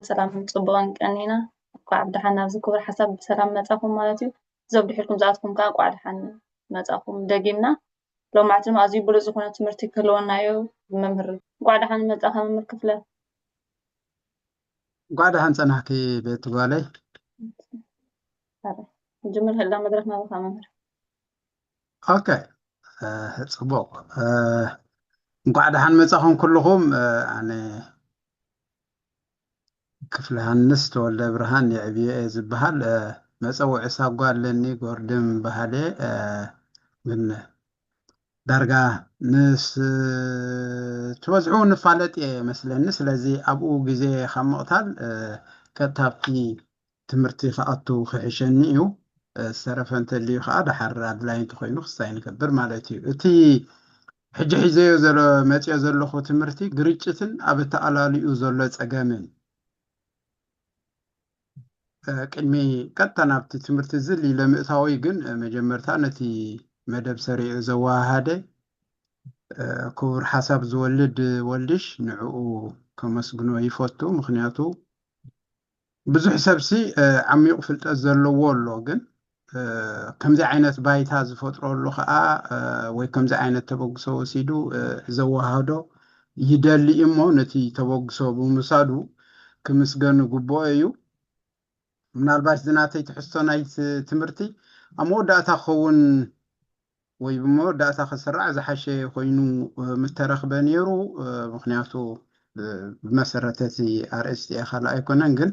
ሰላም ጽቡቕን ቀኒና። እንኳዕ ብደሓን ናብዚ ክቡር ሓሳብ ብሰላም መጻኹም ማለት እዩ። እዞም ድሒርኩም ዝኣትኩም ከኣ እንኳዕ ደሓን መጻኹም ደጊምና። ሎማዕቲ ድማ ኣዝዩ ብሉጽ ዝኾነ ትምህርቲ ክህልወና እዩ። መምህር እንኳዕ ደሓን መጻኻ መምህር ክፍለ። እንኳዕ ደሓን ጸናሕኪ ቤት ጓለይ። ጅምር ህላ መድረክ ናባኻ መምህር። ኦኬ፣ ጽቡቕ። እንኳዕ ደሓን መጻኹም ኩልኹም። ኣነ ክፍለ ሃንስ ተወልደ ብርሃን የዕብዮ እየ ዝበሃል። መጸውዒ ሳጓ ኣለኒ፣ ጎርድም በሃሌ። ግን ዳርጋ ምስ ትበዝሑ ንፋለጥ እየ መስለኒ። ስለዚ ኣብኡ ግዜ ካብ ምቕታል ቀጥታ ኣብቲ ትምህርቲ ክኣቱ ክሕሸኒ እዩ። ዝተረፈ እንተልዩ ከዓ ደሓር ኣድላይ እንተኮይኑ ክስታይ ንገብር ማለት እዩ። እቲ ሕጂ ሒዘዮ ዘሎ መፅዮ ዘለኹ ትምህርቲ ግርጭትን ኣብ ኣተኣላልኡ ዘሎ ፀገምን ቅድሚ ቀጥታ ናብቲ ትምህርቲ ዝል ኢለ ምእታወይ ግን መጀመርታ ነቲ መደብ ሰሪዑ ዘወሃሃደ ክቡር ሓሳብ ዝወልድ ወልድሽ ንዕኡ ከመስግኖ ይፈቱ። ምክንያቱ ብዙሕ ሰብሲ ዓሚቕ ፍልጠት ዘለዎ ኣሎ፣ ግን ከምዚ ዓይነት ባይታ ዝፈጥረሉ ከዓ ወይ ከምዚ ዓይነት ተበግሶ ወሲዱ ዘወሃዶ ይደሊ እሞ ነቲ ተበግሶ ብምውሳዱ ክምስገን ግብኦ እዩ። ምናልባት ዝናተይ ትሕዝቶ ናይ ትምህርቲ ኣብ መወዳእታ ክኸውን ወይ ብመወዳእታ ክስራዕ ዝሓሸ ኮይኑ ምተረኽበ ነይሩ። ምክንያቱ ብመሰረተ እቲ ኣርእስቲ እየ ካልእ ኣይኮነን፣ ግን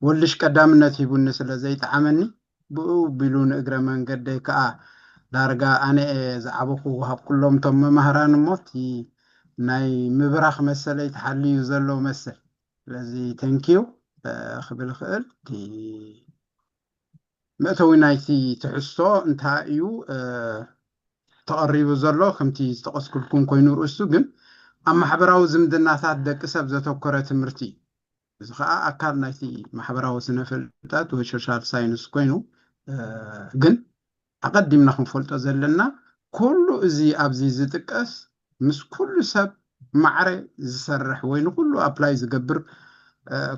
ወልሽ ቀዳምነት ሂቡኒ ስለ ዘይጠዓመኒ ብኡ ቢሉ ንእግረ መንገደይ ከዓ ዳርጋ ኣነ እየ ዝዓበኹ ኣብ ኩሎም እቶም መማህራን እሞ እቲ ናይ ምብራኽ መሰለይ ተሓልዩ ዘሎ መስል። ስለዚ ተንኪዩ ክብል ይኽእል። መእተዊ ናይቲ ትሕዝቶ እንታይ እዩ ተቐሪቡ ዘሎ? ከምቲ ዝጠቐስኩልኩም ኮይኑ ርእሱ ግን ኣብ ማሕበራዊ ዝምድናታት ደቂ ሰብ ዘተኮረ ትምህርቲ እዩ። እዚ ከዓ ኣካል ናይቲ ማሕበራዊ ስነ ፍልጠት ወይ ሶሻል ሳይንስ ኮይኑ ግን ኣቐዲምና ክንፈልጦ ዘለና ኩሉ እዚ ኣብዚ ዝጥቀስ ምስ ኩሉ ሰብ ማዕረ ዝሰርሕ ወይ ንኩሉ ኣፕላይ ዝገብር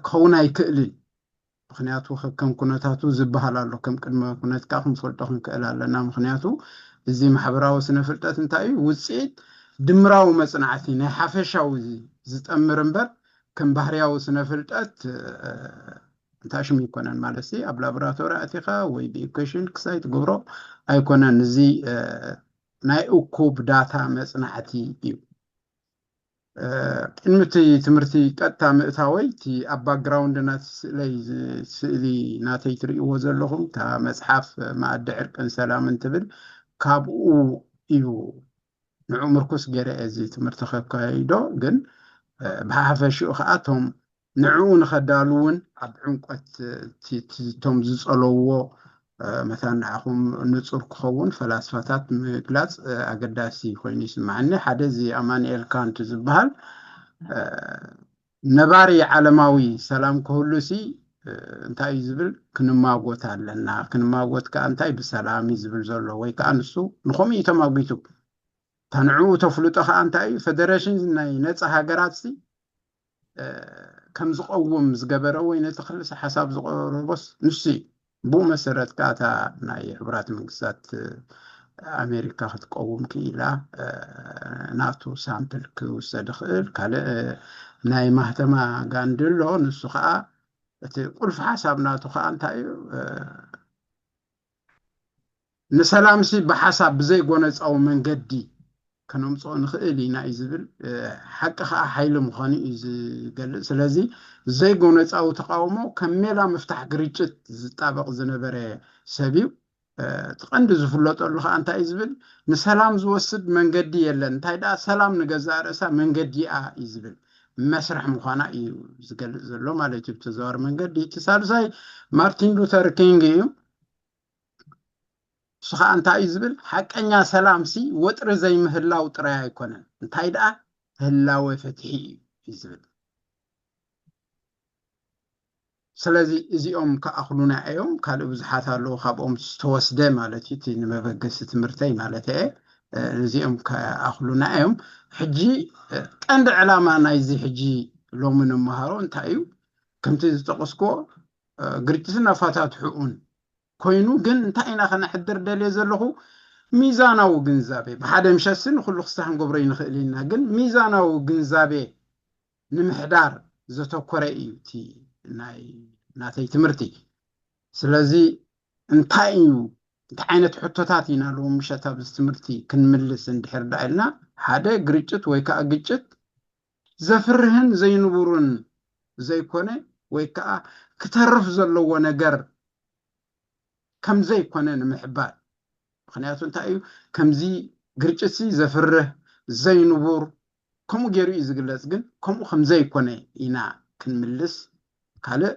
ክኸውን ኣይክእልን። ምክንያቱ ከም ኩነታቱ ዝበሃል ኣሎ። ከም ቅድመ ኩነት ከዓ ክንፈልጦ ክንክእል ኣለና። ምክንያቱ እዚ ማሕበራዊ ስነ ፍልጠት እንታይ እዩ? ውፅኢት ድምራዊ መፅናዕቲ ናይ ሓፈሻዊ ዝጠምር እምበር ከም ባህርያዊ ስነ ፍልጠት እንታይ ሽም ይኮነን ማለት ሲ ኣብ ላቦራቶሪ ኣቲኻ ወይ ብኢኩዌሽን ክሳይ ትገብሮ ኣይኮነን። እዚ ናይ እኩብ ዳታ መፅናዕቲ እዩ። ቅድሚ እቲ ትምህርቲ ቀጥታ ምእታወይ እቲ ኣብ ባክግራውንድ ናቲ ስእለይ ስእሊ ናተይ ትርእይዎ ዘለኹም እታ መፅሓፍ መኣዲ ዕርቅን ሰላምን ትብል ካብኡ እዩ ንዑ ምርኩስ ገይረ እዚ ትምህርቲ ከካይዶ ግን ብሓፈሽኡ ከዓ እቶም ንዕኡ ንኸዳልውን ኣብ ዕምቆት እቶም ዝጸለውዎ መታን ንዓኹም ንጹር ክኸውን ፈላስፋታት ምግላጽ ኣገዳሲ ኮይኑ ይስምዓኒ። ሓደ እዚ ኣማኑኤል ካንት ዝበሃል ነባሪ ዓለማዊ ሰላም ክህሉ ሲ እንታይ እዩ ዝብል? ክንማጎት ኣለና። ክንማጎት ከዓ እንታይ ብሰላም እዩ ዝብል ዘሎ ወይ ከዓ ንሱ ንኸምኡ እዩ ተማጒቱ። እታ ንዕኡ ተፍልጦ ከዓ እንታይ እዩ? ፌደሬሽን ናይ ነፃ ሃገራት ሲ ከም ዝቐውም ዝገበረ ወይ ነቲ ክልሰ ሓሳብ ዝቐረቦስ ንሱ እዩ። ብኡ መሰረት ከዓ እታ ናይ ሕቡራት መንግስታት ኣሜሪካ ክትቀውም ክኢላ ናቱ ሳምፕል ክውሰድ ይኽእል። ካልእ ናይ ማህተማ ጋንዲ ኣሎ። ንሱ ከዓ እቲ ቁልፊ ሓሳብ ናቱ ከዓ እንታይ እዩ? ንሰላምሲ ብሓሳብ ብዘይጎነፃዊ መንገዲ ከነምፅኦ ንኽእል ኢና እዩ ዝብል። ሓቂ ከዓ ሓይሊ ምዃኑ እዩ ዝገልፅ። ስለዚ ዘይጎነፃዊ ተቃውሞ ከም ሜላ ምፍታሕ ግርጭት ዝጣበቕ ዝነበረ ሰብ እዩ። እቲ ቀንዲ ዝፍለጠሉ ከዓ እንታይ እዩ ዝብል? ንሰላም ዝወስድ መንገዲ የለን፣ እንታይ ደኣ ሰላም ንገዛእ ርእሳ መንገዲኣ እዩ ዝብል መስርሕ ምዃና እዩ ዝገልፅ ዘሎ ማለት እዩ ብተዘዋዋሪ መንገዲ። እቲ ሳልሳይ ማርቲን ሉተር ኪንግ እዩ። እሱ ከዓ እንታይ እዩ ዝብል? ሓቀኛ ሰላም ሲ ወጥሪ ዘይምህላው ጥራይ ኣይኮነን፣ እንታይ ደኣ ህላወ ፍትሒ እዩ እዩ ዝብል። ስለዚ እዚኦም ክኣኽሉና እዮም። ካልእ ብዙሓት ኣለዉ ካብኦም ዝተወስደ ማለት እዩ፣ እቲ ንመበገሲ ትምህርተይ ማለት እየ። እዚኦም ክኣኽሉና እዮም። ሕጂ ቀንዲ ዕላማ ናይዚ ሕጂ ሎሚ ንመሃሮ እንታይ እዩ? ከምቲ ዝጠቐስክዎ ግርጭትን ኣፋታትሕኡን ኮይኑ፣ ግን እንታይ ኢና ከነሕድር ደልየ ዘለኹ? ሚዛናዊ ግንዛቤ። ብሓደ ምሸትሲ ንኩሉ ክስራሕ ክንገብሮ ይንኽእል ኢና፣ ግን ሚዛናዊ ግንዛቤ ንምሕዳር ዘተኮረ እዩ እቲ ናይ ናተይ ትምህርቲ። ስለዚ እንታይ እዩ፣ እንታይ ዓይነት ሕቶታት ኢና ሎም ምሸት ኣብዚ ትምህርቲ ክንምልስ እንድሕር ዳ ኢልና፣ ሓደ ግርጭት ወይ ከዓ ግጭት ዘፍርህን ዘይንቡርን ዘይኮነ ወይ ከዓ ክተርፍ ዘለዎ ነገር ከም ዘይኮነ ንምሕባር። ምክንያቱ እንታይ እዩ? ከምዚ ግርጭትሲ ዘፍርህ ዘይንቡር ከምኡ ገይሩ እዩ ዝግለጽ፣ ግን ከምኡ ከም ዘይኮነ ኢና ክንምልስ። ካልእ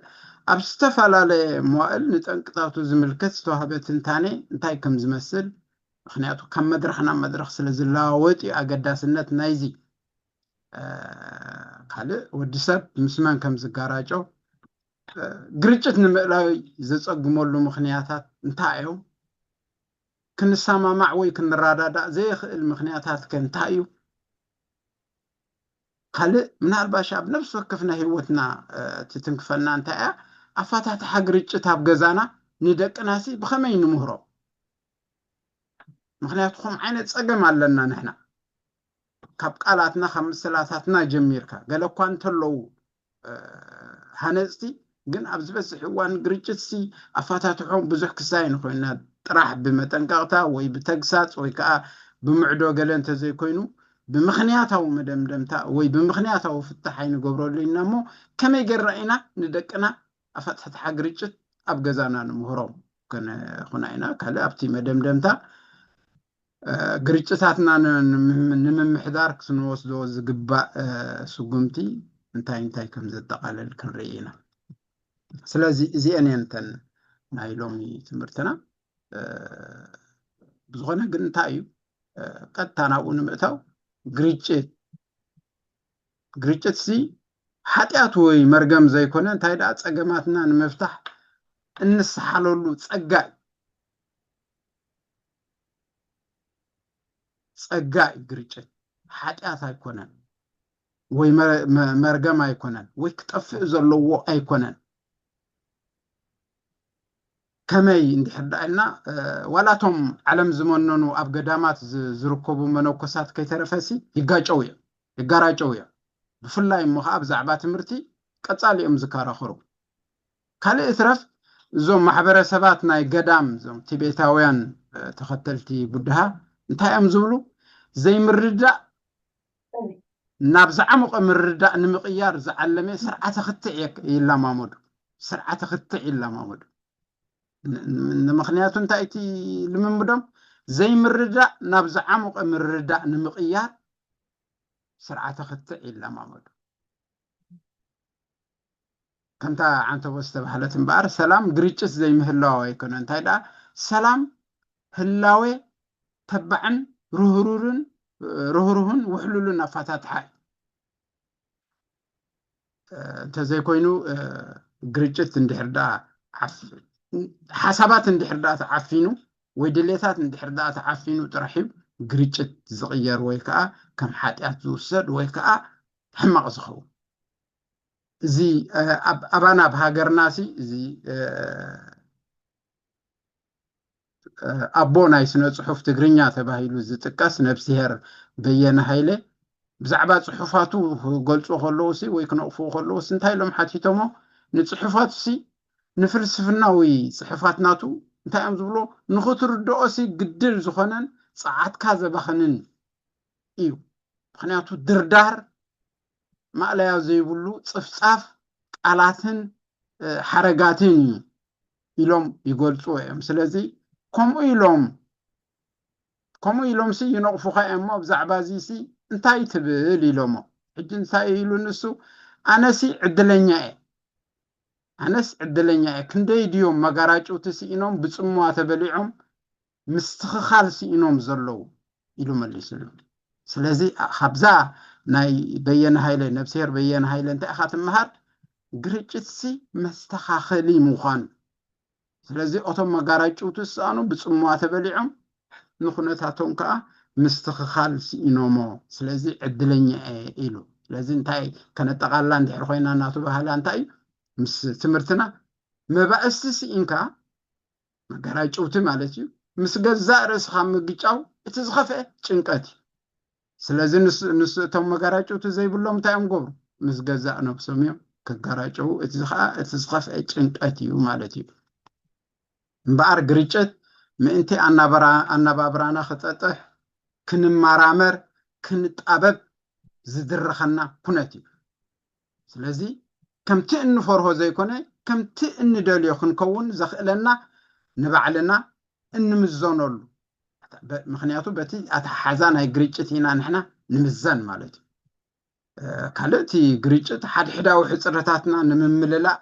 ኣብ ዝተፈላለየ መዋእል ንጠንቅታቱ ዝምልከት ዝተዋህበ ትንታኔ እንታይ ከም ዝመስል፣ ምክንያቱ ካብ መድረኽ ናብ መድረኽ ስለ ዝለዋወጥ እዩ ኣገዳስነት ናይዚ። ካልእ ወዲ ሰብ ምስ መን ከም ዝጋራጮ፣ ግርጭት ንምእላይ ዘጸግመሉ ምክንያታት እንታይ እዮም? ክንሰማማዕ ወይ ክንረዳዳእ ዘየኽእል ምክንያታት ከ እንታይ እዩ? ካልእ ምናልባሽ ኣብ ነፍሲ ወከፍ ናይ ህይወትና ትትንክፈና እንታይ እያ? ኣፋታትሓ ግርጭት ኣብ ገዛና ንደቅናሲ ብኸመይ ንምህሮ? ምክንያቱ ከም ዓይነት ጸገም ኣለና ንሕና። ካብ ቃላትና ካብ ምስላታትና ጀሚርካ ገለ እኳ እንተለዉ ሃነፅቲ፣ ግን ኣብ ዝበዝሕ እዋን ግርጭትሲ ኣፋታትሖም ብዙሕ ክሳይ ንኮይና ጥራሕ ብመጠንቀቕታ ወይ ብተግሳፅ ወይ ከዓ ብምዕዶ ገለ እንተዘይኮይኑ፣ ብምክንያታዊ መደምደምታ ወይ ብምክንያታዊ ፍታሕ ኣይንገብረሉ ኢና። እሞ ከመይ ገርና ኢና ንደቅና ኣፋታትሓ ግርጭት ኣብ ገዛና ንምህሮም? ከነኹና ኢና። ካልእ ኣብቲ መደምደምታ ግርጭታትና ንምምሕዳር ክንወስዶ ዝግባእ ስጉምቲ እንታይ እንታይ ከም ዘጠቓልል ክንርኢ ኢና። ስለዚ እዚአን እየን እተን ናይ ሎሚ ትምህርትና። ብዝኾነ ግን እንታይ እዩ ቀጥታ ናብኡ ንምእታው፣ ግርጭት ግርጭትሲ ሓጢኣት ወይ መርገም ዘይኮነ እንታይ ደኣ ጸገማትና ንምፍታሕ እንስሓለሉ ጸጋ እዩ። ጸጋ እዩ ግርጭት፣ ሓጢኣት ኣይኮነን ወይ መርገም ኣይኮነን ወይ ክጠፍእ ዘለዎ ኣይኮነን። ከመይ እንድሕር ደኣ ኢልና ዋላቶም ዓለም ዝመነኑ ኣብ ገዳማት ዝርከቡ መነኮሳት ከይተረፈሲ ይጋጨው እዮም ይጋራጨው እዮም። ብፍላይ እሞ ከዓ ብዛዕባ ትምህርቲ ቀፃሊ እዮም ዝከራኸሩ። ካልእ እትረፍ እዞም ማሕበረሰባት ናይ ገዳም እዞም ቲቤታውያን ተኸተልቲ ቡድሃ እንታይ እዮም ዝብሉ? ዘይምርዳእ ናብ ዝዓመቐ ምርዳእ ንምቕያር ዝዓለመ ስርዓተ ክትዕ ይለማመዱ። ስርዓተ ክትዕ ይለማመዱ። ንምክንያቱ እንታይ እቲ ልምምዶም ዘይምርዳእ ናብ ዝዓመቐ ምርዳእ ንምቕያር ስርዓተ ክትዕ ይለማመዱ። ከምታ ዓንተቦ ዝተባህለት እምበኣር ሰላም ግርጭት ዘይምህላው ኣይኮነ። እንታይ ደኣ ሰላም ህላዌ ተባዕን ርህሩርን ርህሩህን ውሕሉልን ኣፋታትሓ እዩ። እንተዘይኮይኑ ግርጭት እንድሕር ደኣ ሓሳባት እንድሕር ደኣ ተዓፊኑ ወይ ድሌታት እንድሕር ደኣ ተዓፊኑ ጥራሕ እዩ ግርጭት ዝቕየር ወይ ከዓ ከም ሓጢኣት ዝውሰድ ወይ ከዓ ሕማቕ ዝኸውን። እዚ ኣባና ኣብ ሃገርና ሲ እዚ ኣቦ ናይ ስነ ፅሑፍ ትግርኛ ተባሂሉ ዝጥቀስ ነብስሄር በየነ ሃይለ ብዛዕባ ፅሑፋቱ ክገልፁ ከለውሲ ወይ ክነቕፍዎ ከለውሲ እንታይ ኢሎም ሓቲቶሞ? ንፅሑፋቱሲ ንፍልስፍናዊ ፅሑፋት ናቱ እንታይ እዮም ዝብሎ? ንኽትርድኦሲ ግድል ዝኾነን ፀዓትካ ዘባኽንን እዩ። ምክንያቱ ድርዳር ማእለያ ዘይብሉ ፅፍፃፍ ቃላትን ሓረጋትን እዩ ኢሎም ይገልፁ እዮም። ስለዚ ከምኡ ኢሎም ከምኡ ኢሎም ሲ ይነቕፉኻ እዮም። ብዛዕባ እዚ ሲ እንታይ ትብል ኢሎሞ። ሕጂ እንታይ ኢሉ ንሱ? ኣነሲ ዕድለኛ እየ ኣነስ ዕድለኛ እየ። ክንደይ ድዮም መጋራጭውቲ ስኢኖም ብፅምዋ ተበሊዖም ምስትኽኻል ስኢኖም ዘለዉ ኢሉ መሊሱሉ። ስለዚ ካብዛ ናይ በየነ ሃይለ ነብስሄር በየነ ሃይለ እንታይ ኢኻ ትምሃር? ግርጭትሲ መስተኻኸሊ ምዃኑ። ስለዚ እቶም መጋራጭውቲ ዝሰኣኑ ብፅምዋ ተበሊዖም ንኩነታቶም ከዓ ምስትኽኻል ስኢኖሞ። ስለዚ ዕድለኛ እየ ኢሉ። ስለዚ እንታይ ከነጠቓላ እንድሕር ኮይና እናተባህላ እንታይ እዩ ምስ ትምህርትና መባእስቲ ስኢንካ መጋራጭውቲ ማለት እዩ። ምስ ገዛእ ርእስኻ ምግጫው እቲ ዝኸፍአ ጭንቀት እዩ። ስለዚ ንስ- ንስ እቶም መጋራጭውቲ ዘይብሎም እንታይ እዮም ገብሩ? ምስ ገዛእ ነብሶም እዮም ክጋራጨው። እቲ ከዓ እቲ ዝኸፍአ ጭንቀት እዩ ማለት እዩ። እምበኣር ግርጭት ምእንቲ ኣናበራ- ኣነባብራና ክጠጥሕ ክንመራመር ክንጣበብ ዝድርኸና ኩነት እዩ። ስለዚ ከምቲ እንፈርሆ ዘይኮነ ከምቲ እንደልዮ ክንከውን ዘኽእለና ንባዕልና እንምዘነሉ። ምክንያቱ በቲ ኣተሓሓዛ ናይ ግርጭት ኢና ንሕና ንምዘን ማለት እዩ። ካልእ እቲ ግርጭት ሓድሕዳዊ ሕፅረታትና ንምምልላእ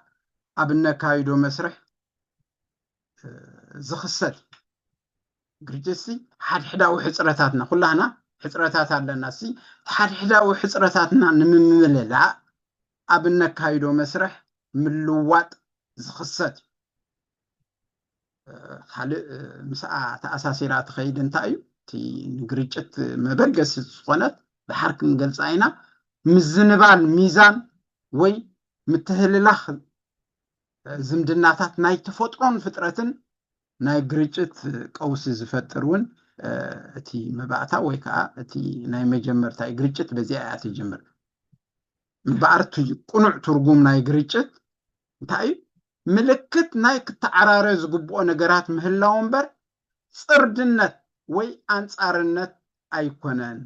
ኣብ እነካይዶ መስርሕ ዝኽሰት ግርጭት ሲ ሓድሕዳዊ ሕፅረታትና ኩላህና ሕፅረታት ኣለና ሲ ሓድሕዳዊ ሕፅረታትና ንምምልላእ ኣብ እነካይዶ መስርሕ ምልዋጥ ዝኽሰት እዩ። ካልእ ምስኣ ተኣሳሲራ ትኸይድ እንታይ እዩ እቲ ንግርጭት መበገሲ ዝኾነት ድሓር ክንገልፃ ኢና። ምዝንባል ሚዛን ወይ ምትህልላኽ ዝምድናታት ናይ ተፈጥሮን ፍጥረትን ናይ ግርጭት ቀውሲ ዝፈጥር እውን እቲ መባእታ ወይ ከዓ እቲ ናይ መጀመርታ ግርጭት በዚኣ እያ ትጅምር። እምበኣር እቲ ቅኑዕ ትርጉም ናይ ግርጭት እንታይ እዩ? ምልክት ናይ ክተዓራረ ዝግብኦ ነገራት ምህላው እምበር ፅርድነት ወይ ኣንፃርነት ኣይኮነን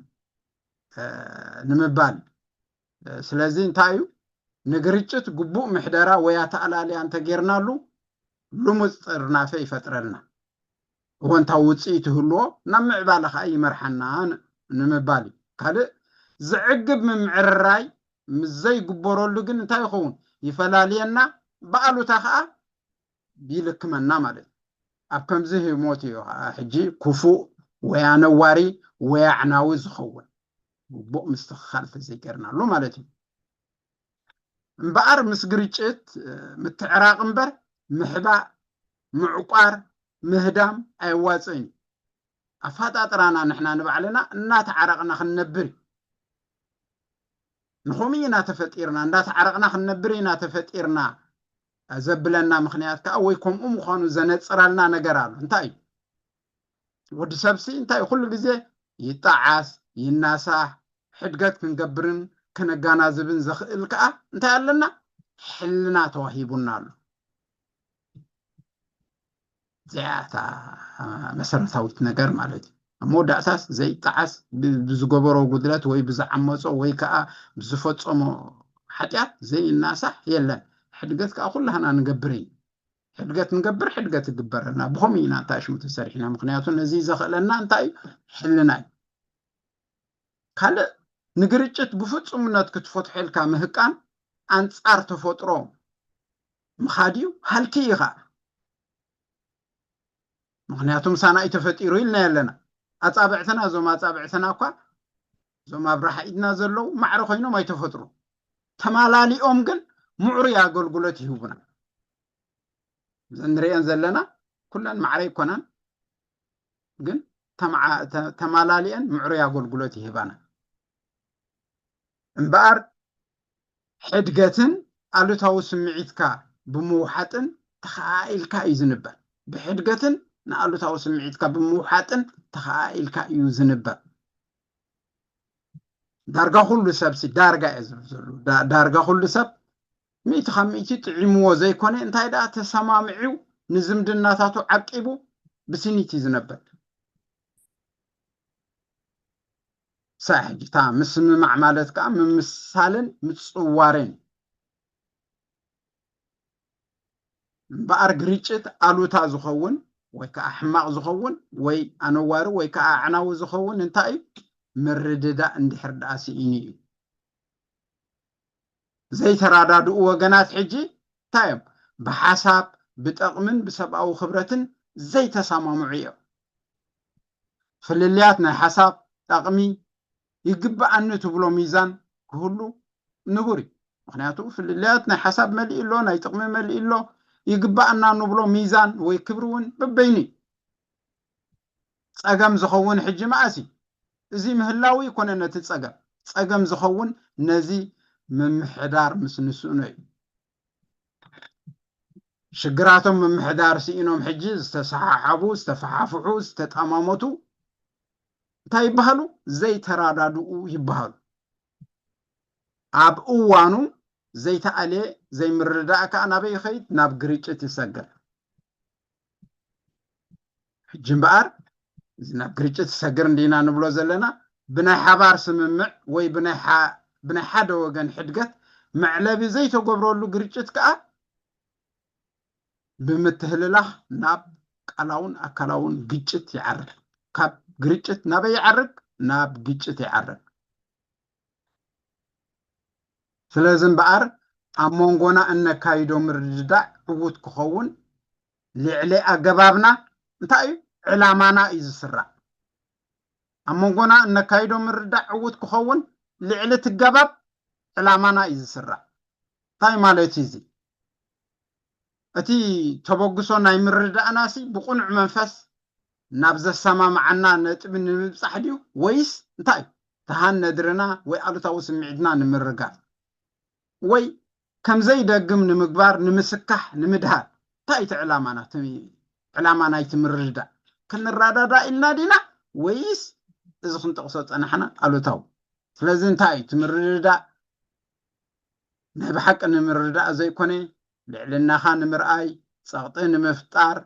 ንምባል። ስለዚ እንታይ እዩ ንግርጭት ግቡእ ምሕደራ ወይ ኣተኣላልያ እንተጌርናሉ ልሙፅ ጥርናፈ ይፈጥረልና። እወንታዊ ውፅኢት ይህልዎ ናብ ምዕባለ ከዓ ይመርሓና ንምባል እዩ። ካልእ ዘዕግብ ምምዕርራይ ምስ ዘይግበረሉ ግን እንታይ ይኸውን? ይፈላልየና፣ ብኣሉታ ከዓ ይልክመና ማለት እዩ። ኣብ ከምዚ ህሞት እዩ ከዓ ሕጂ ክፉእ ወይ ኣነዋሪ ወይ ኣዕናዊ ዝኸውን ግቡእ ምስትኽኻል ተዘይገርናሉ ማለት እዩ። እምበኣር ምስ ግርጭት ምትዕራቕ እምበር ምሕባእ፣ ምዕቋር፣ ምህዳም ኣየዋፅእን እዩ። ኣፈጣጥራና ንሕና ንባዕልና እናተዓረቕና ክንነብር እዩ። ንኸምኡ ኢና ተፈጢርና፣ እንዳተዓረቕና ክንነብር ኢና ተፈጢርና ዘብለና ምኽንያት ከዓ ወይ ከምኡ ምዃኑ ዘነፅረልና ነገር ኣሎ። እንታይ እዩ? ወዲ ሰብሲ እንታይ ኩሉ ግዜ ይጠዓስ፣ ይናሳሕ፣ ሕድገት ክንገብርን ከነጋናዝብን ዘኽእል ከዓ እንታይ ኣለና? ሕልና ተዋሂቡና ኣሎ። እዚኣ እታ መሰረታዊት ነገር ማለት እዩ። ኣብ መወዳእታስ ዘይጠዓስ ብዝገበሮ ጉድለት ወይ ብዝዓመፆ ወይ ከዓ ብዝፈፀሞ ሓጢኣት ዘይናሳሕ የለን። ሕድገት ከዓ ኩላህና ንገብር እዩ። ሕድገት ንገብር፣ ሕድገት ይግበረልና። ብኸምኡ ኢና እንታይ ሽሙ ተሰሪሕና። ምክንያቱ ነዚ ዘኽእለና እንታይ እዩ? ሕልና እዩ። ካልእ ንግርጭት ብፍፁምነት ክትፈትሖ ኢልካ ምህቃን ኣንፃር ተፈጥሮ ምኻድ እዩ፣ ሃልኪ እዩ ከዓ። ምክንያቱ ምሳና እዩ ተፈጢሩ ኢልና ኣለና። ኣፃብዕትና፣ እዞም ኣፃብዕትና እኳ እዞም ኣብ ራሓ ኢድና ዘለዉ ማዕረ ኮይኖም ኣይተፈጥሩ። ተማላሊኦም ግን ምዕሩይ ኣገልግሎት ይህቡና። እዘን ንሪአን ዘለና ኩለን ማዕረ ይኮናን፣ ግን ተማዓ- ተ- ተማላሊአን ምዕሩይ ኣገልግሎት ይህባና። እምበኣር ሕድገትን ኣሉታዊ ስምዒትካ ብምውሓጥን ተኸኣኢልካ እዩ ዝንበር። ብሕድገትን ንኣሉታዊ ስምዒትካ ብምውሓጥን ተኸኣኢልካ እዩ ዝንበር። ዳርጋ ኩሉ ሰብሲ ዳርጋ እየ ዝብል ዘሎ ዳ- ዳርጋ ኩሉ ሰብ ሚእቲ ካብ ሚእቲ ጥዒምዎ ዘይኮነ እንታይ ደኣ ተሰማምዒው ንዝምድናታቱ ዓቂቡ ብስኒት እዩ ዝነበር። ሳይ ሕጂ እታ ምስምማዕ ማለት ከዓ ምምሳልን ምፅዋርን እምበኣር ግርጭት ኣሉታ ዝኸውን ወይ ከዓ ሕማቕ ዝኸውን ወይ ኣነዋሪ ወይ ከዓ ኣዕናዊ ዝኸውን እንታይ እዩ? ምርድዳእ እንድሕር ደኣ ስኢኑ እዩ። ዘይተረዳድኡ ወገናት ሕጂ እንታይ እዮም? ብሓሳብ ብጠቕምን ብሰብኣዊ ክብረትን ዘይተሰማምዑ እዮም። ፍልልያት ናይ ሓሳብ ጠቕሚ ይግብኣኒ ትብሎ ሚዛን ክህሉ ንቡር እዩ። ምክንያቱ ፍልልያት ናይ ሓሳብ መሊእ ኣሎ፣ ናይ ጥቕሚ መሊእ ኣሎ። ይግብኣና ንብሎ ሚዛን ወይ ክብሪ እውን በበይኑ እዩ። ፀገም ዝኸውን ሕጂ መኣስ እዩ? እዚ ምህላው ይኮነ ነቲ ፀገም ጸገም ዝኸውን ነዚ ምምሕዳር ምስ ንስእኖ እዩ። ሽግራቶም ምምሕዳር ስኢኖም ሕጂ ዝተሰሓሓቡ፣ ዝተፈሓፍሑ፣ ዝተጠማመቱ እንታይ ይበሃሉ? ዘይተራዳድኡ ይበሃሉ። ኣብ እዋኑ ዘይተኣልየ ዘይምርዳእ ከኣ ናበይ ይኸይድ? ናብ ግርጭት ይሰግር። ሕጂ እምበኣር እዚ ናብ ግርጭት ይሰግር እንዲና ንብሎ ዘለና ብናይ ሓባር ስምምዕ ወይ ብናይ ሓደ ወገን ሕድገት መዕለቢ ዘይተገብረሉ ግርጭት ከኣ ብምትህልላኽ ናብ ቃላውን ኣካላውን ግጭት ይዓርግ። ካብ ግርጭት ናበይ ይዓርግ? ናብ ግጭት ይዓርግ። ስለዚ እምበኣር ኣብ መንጎና እነካይዶ ምርድዳእ ዕዉት ክኸውን ልዕሊ ኣገባብና እንታይ እዩ? ዕላማና እዩ ዝስራዕ። ኣብ መንጎና እነካይዶ ምርዳእ ዕዉት ክኸውን ልዕሊ ትገባብ ዕላማና እዩ ዝስራዕ። እንታይ ማለት እዩ እዚ? እቲ ተበግሶ ናይ ምርዳእናሲ ብቕኑዕ መንፈስ ናብ ዘሰማምዓና ነጥቢ ንምብጻሕ ድዩ? ወይስ እንታይ እዩ? ተሃን ነድርና ወይ ኣሉታዊ ስምዒትና ንምርጋፍ ወይ ከም ዘይደግም ንምግባር፣ ንምስካሕ፣ ንምድሃር? እንታይ እቲ ዕላማና? እቲ ዕላማ ናይቲ ምርድዳእ ክንረዳዳእ ኢልና ዲና ወይስ እዚ ክንጠቕሶ ጸናሕና ኣሉታዊ? ስለዚ እንታይ እዩ እቲ ምርድዳእ? ናይ ብሓቂ ንምርዳእ ዘይኮነ ልዕልናኻ ንምርኣይ፣ ጸቕጢ ንምፍጣር፣